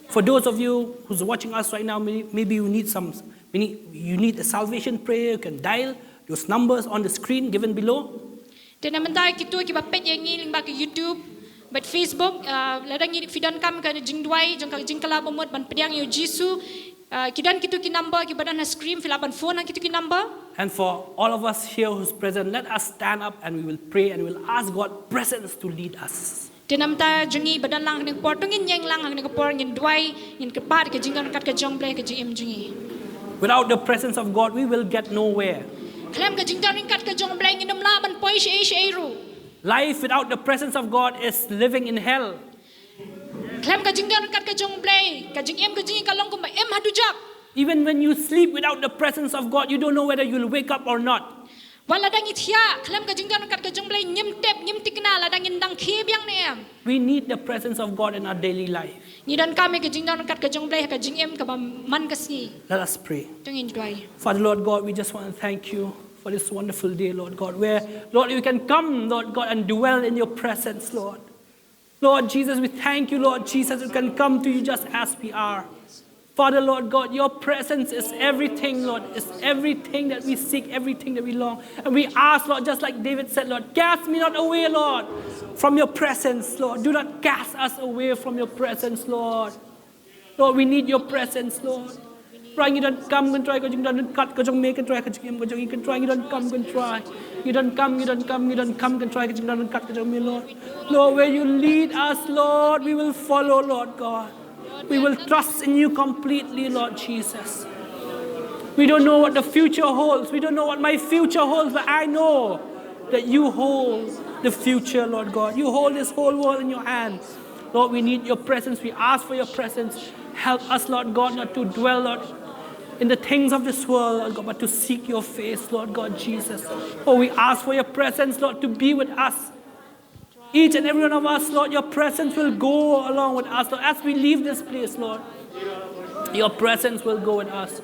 For those of you who's watching us right now, may- maybe you need some, we need, you need a salvation prayer, you can dial those numbers on the screen given below. Te na mynta kito kiba peit ïa ngi lyngba ka YouTube bad Facebook, ah, lada ngi phi donkam ka jingduwai jong ka jingkylla ba mut ban pdiang ïa u Jisu, ah, ki don kito ki number kiba don ha screen, phi lah ban phone ha kito ki number. And for all of us here who's present, let us stand up and we will pray and we will ask God presence to lead us. Te na mynta jong ngi ba don lang ha kane ka por, to ngin ïeng lang ha kane ka por, ngin duwai, ngin kyrpad ka jingdon ryngkat ka jong U Blei ha ka jingim jong ngi. Without the presence of God, we will get nowhere. Khlem ka jingdon ryngkat ka jong U Blei ngin ym lah ban poi shaei shaei ruh. Life without the presence of God is living in hell. Khlem ka jingdon ryngkat ka jong U Blei, ka jingim ka jong ngi ka long kumba im ha dujok. Even when you sleep without the presence of God, you don't know whether you'll wake up or not. Wat lada ngi thiah khlem ka jingdon ryngkat ka jong U Blei, ngim tip, ngim tikna lada ngin dang khie biang ne em. We need the presence of God in our daily life. Ngi donkam ïa ka jingdon ryngkat ka jong U Blei ha ka jingim kaba man ka sngi. Let us pray. To ngin duwai. Father, Lord God, we just want to thank you for this wonderful day, Lord God, where, Lord, we can come, Lord God, and dwell in your presence, Lord. Lord Jesus, we thank you, Lord Jesus, we can come to you just as we are. Father, Lord God, your presence is everything, Lord. It's everything that we seek, everything that we long. And we ask, Lord, just like David said, Lord, cast me not away, Lord, from your presence, Lord. Do not cast us away from your presence, Lord. Lord, we need your presence, Lord. Trai ngi donkam, Kynrad Trai, ka jingdon ryngkat ka jong me, Kynrad Trai, ka jingim ka jong ngi, Kynrad Trai, ngi donkam, Kynrad Trai. Ngi donkam, ngi donkam, ngi donkam, Kynrad Trai, ka jingdon ryngkat ka jong me, Lord. Lord, where you lead us, Lord, we will follow, Lord God. We will trust in you completely, Lord Jesus. We don't know what the future holds. We don't know what my future holds, but I know that you hold the future, Lord God. You hold this whole world in your hand. Lord, we need your presence. We ask for your presence. Help us, Lord God, not to dwell, Lord, in the things of this world, Lord God, but to seek your face, Lord God Jesus. Oh, we ask for your presence, Lord, to be with us. Each and every one of us, Lord, your presence will go along with us, Lord, as we leave this place, Lord. Your presence will go with us.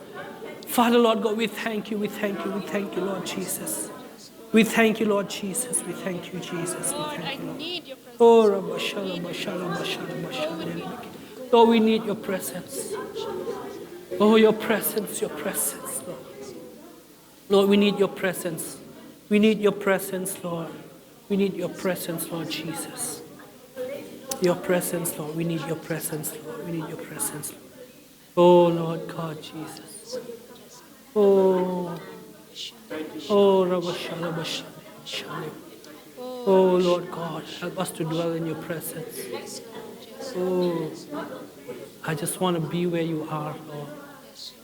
Father, Lord God, we thank you, we thank you, we thank you, Lord Jesus. We thank you, Lord Jesus. We thank you, Jesus. We thank you, Lord. Oh, rabba shala ba shala ba shala ba shala. Lord, we need your presence. Oh, your presence, your presence, Lord. Lord, we need your presence. We need your presence, Lord. We need your presence, Lord Jesus. Your presence, Lord. We need your presence, Lord. We need your presence. Oh, Lord God Jesus. Oh, oh, Rabba Shalom, Rabba Shalom. Oh, Lord God, help us to dwell in your presence. Oh, I just want to be where you are, Lord.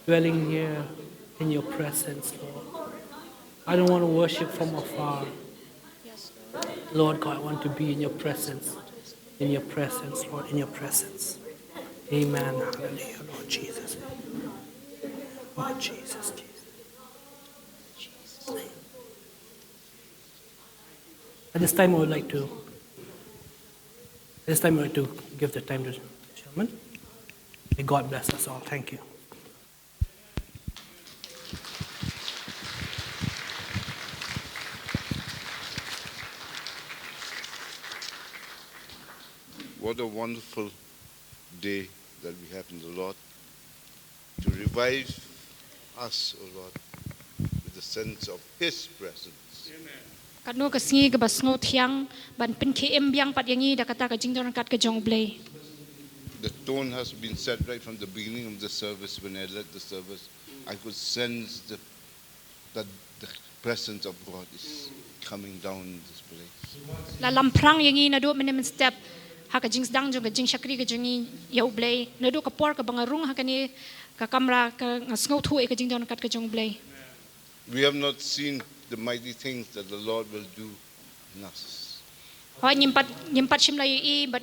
Dwelling here in your presence, Lord. I don't want to worship from afar. Lord God, I want to be in your presence. In your presence, Lord, in your presence. Amen. Hallelujah, Lord Jesus. Lord Jesus, Jesus. At this time, I would like to, at this time, I would like to give the time to the chairman. May God bless us all. Thank you. What a wonderful day that we have in the Lord to revive us, O Lord, with the sense of His presence. Katno ka sngi kaba sngewthiang ban pynkhie im biang pat ïa ngi da kata ka jingdon ryngkat ka jong U Blei. The tone has been set right from the beginning of the service. When I led the service, I could sense the, that the presence of God is coming down in this place. La lamphrang ïa ngi naduh mynne mynstep ha ka jingsdang jong ka jingshakri ka jong ngi ïa U Blei, naduh ka por kaba nga rung ha kane ka kamra, ka, nga sngewthuh ïa ka jingdon ryngkat ka jong U Blei. We have not seen the mighty things that the Lord will do in us. Hooid, ngim pat, ngim pat shym la ïohi bad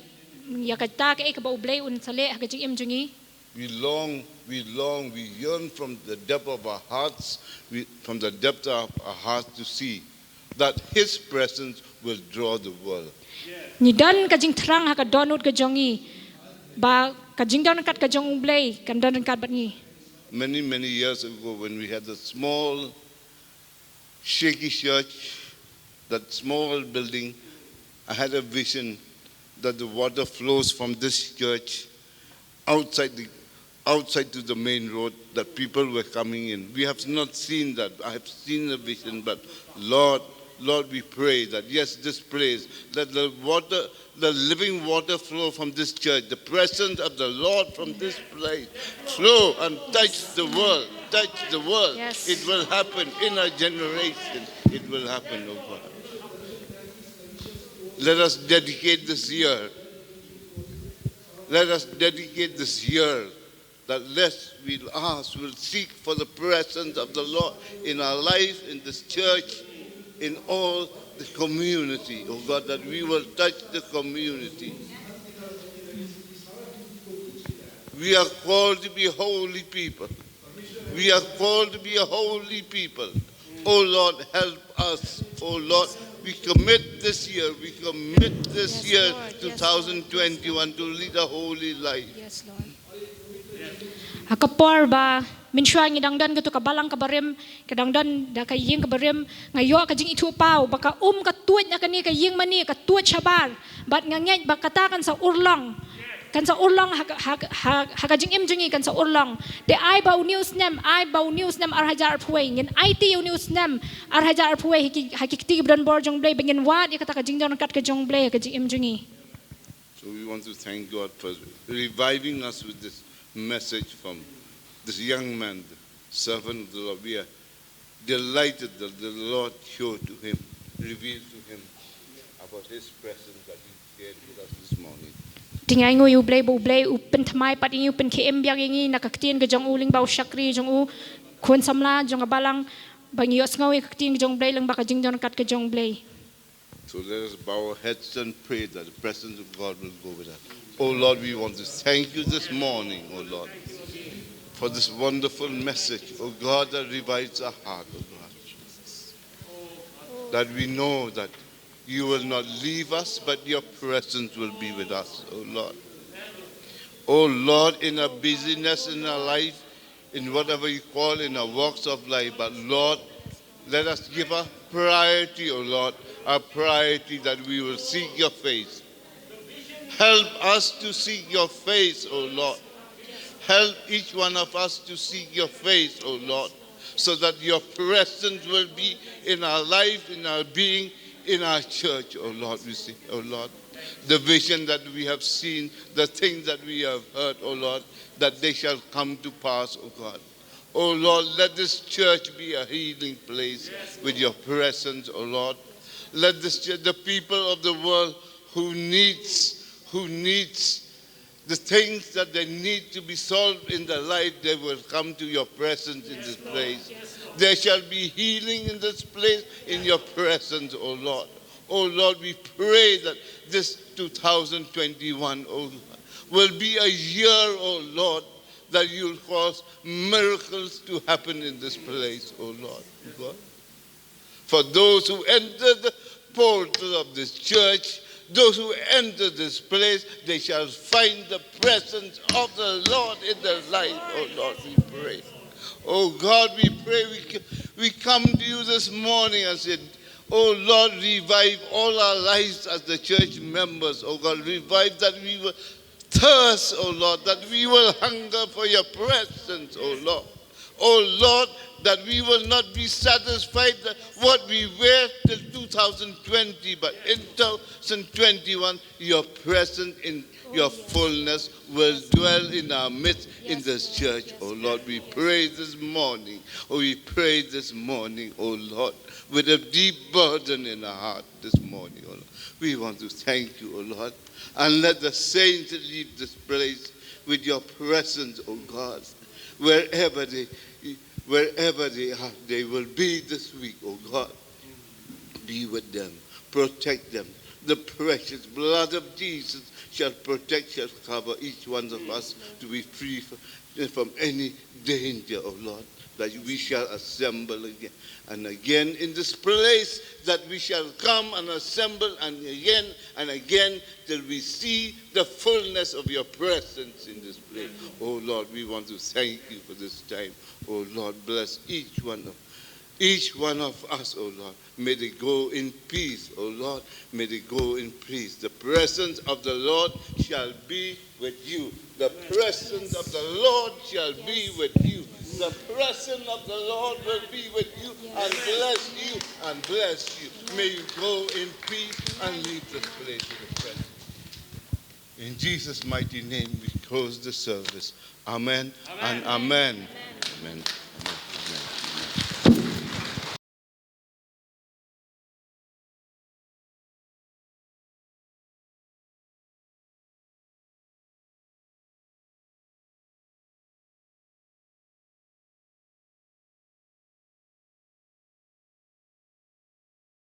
ïa kata kaei kaba U Blei un sa leh ha ka jingim jong ngi. We long, we long, we yearn from the depth of our hearts, we, from the depth of our hearts to see that His presence will draw the world. Ngi don ka jingthrang ha ka dohnud ka jong ngi ba ka jingdon ryngkat ka jong U Blei kan don ryngkat bad ngi. Many, many years ago, when we had a small, shaky church, That small building, I had a vision that the water flows from this church outside the, outside to the main road, that people were coming in. We have not seen that. I have seen the vision, but Lord, Lord, we pray that, yes, this place, let the water, the living water flow from this church, the presence of the Lord from this place, flow and touch the world, touch the world. Yes. It will happen in our generation. It will happen, oh God. Let us dedicate this year. Let us dedicate this year that, let, we'll ask, we'll seek for the presence of the Lord in our life, in this church, in all the community, oh God, that we will touch the community. We are called to be holy people. We are called to be a holy people. Oh Lord, help us. Oh Lord, we commit this year, we commit this Yes, year, Lord. Yes, Lord. two thousand twenty-one, to lead a holy life. Yes, Lord. Ha ka por ba mynshuwa ngi dang don kato ka balang ka barim, ka dang don da ka ïing ka barim, nga ïoh ka jingithuhpaw ba ka um ka tuid na kane ka ïing mane, ka tuid shabar, bad nga ngeit ba kata kan sa urlong, kan sa urlong ha ka, ha, ha, ha ka jingim jong ngi, kan sa urlong. Te ai ba une u snem, ai ba une u snem ar hajar arphew wei, ngin aiti une u snem ar hajar arphew wei ha ki, ha ki kti ba don bor jong U Blei, ba ngin wad ïa kata ka jingdon ryngkat ka jong U Blei ha ka jingim jong ngi. So we want to thank God for reviving us with this message from this young man, the servant of the Lord. We are delighted that the Lord showed to him, revealed to him about his presence that he shared with us this morning. Te ngi ai nguh ïa U Blei ba U Blei u pynthymmai pat ïa ngi, u pynkhiah biang ïa ngi na ka ktien ka jong u lyngba u shakri jong u, khun samla jong ka balang, ba ngi ïohsngew ïa ka ktien ka jong U Blei lyngba ka jingdon ryngkat ka jong U Blei. So let us bow our heads and pray that the presence of God will go with us. Oh Lord, we want to thank you this morning, oh Lord, for this wonderful message, oh God, that revives our heart, oh God. That we know that you will not leave us, but your presence will be with us, oh Lord. Oh Lord, in our busyness in our life, in whatever you call in our walks of life, but Lord, let us give a priority, oh Lord, a priority that we will seek your face. Help us to seek your face, oh Lord. Help each one of us to seek your face, oh Lord, so that your presence will be in our life, in our being, in our church, oh Lord, we say, oh Lord. The vision that we have seen, the things that we have heard, oh Lord, that they shall come to pass, oh God. Oh Lord, let this church be a healing place with your presence, oh Lord. Let this church, the people of the world who needs, who needs the things that they need to be solved in their life, they will come to your presence in this place. There shall be healing in this place, in your presence, oh Lord. Oh Lord, we pray that this two thousand twenty-one, oh, will be a year, oh Lord, that you'll cause miracles to happen in this place, oh Lord, God. For those who enter the portal of this church, those who enter this place, they shall find the presence of the Lord in their life, oh Lord, we pray. Oh God, we pray, we, c- we come to you this morning and say, oh Lord, revive all our lives as the church members, oh God, revive that we will thirst, oh Lord, that we will hunger for your presence, oh Lord. Oh Lord, that we will not be satisfied that what we were till two thousand twenty, but in two thousand twenty-one, your presence in your fullness will dwell in our midst in this church. Oh Lord, we pray this morning. Oh, we pray this morning, oh Lord, with a deep burden in our heart this morning, oh Lord. We want to thank you, oh Lord, and let the saints leave this place with your presence, oh God. Wherever they, wherever they are, they will be this week, oh God. Be with them, protect them. The precious blood of Jesus shall protect, shall cover each one of us to be free f- from any danger, oh Lord, that we shall assemble again and again in this place, that we shall come and assemble and again and again till we see the fullness of your presence in this place. Oh Lord, we want to thank you for this time. Oh Lord, bless each one of Each one of us, O Lord, may they go in peace, O Lord, may they go in peace. The presence of the Lord shall be with you. The presence of the Lord shall be with you. The presence of the Lord will be with you and bless you and bless you. May you go in peace and leave this place with a friend. In Jesus' mighty name, we close the service. Amen and amen. Amen.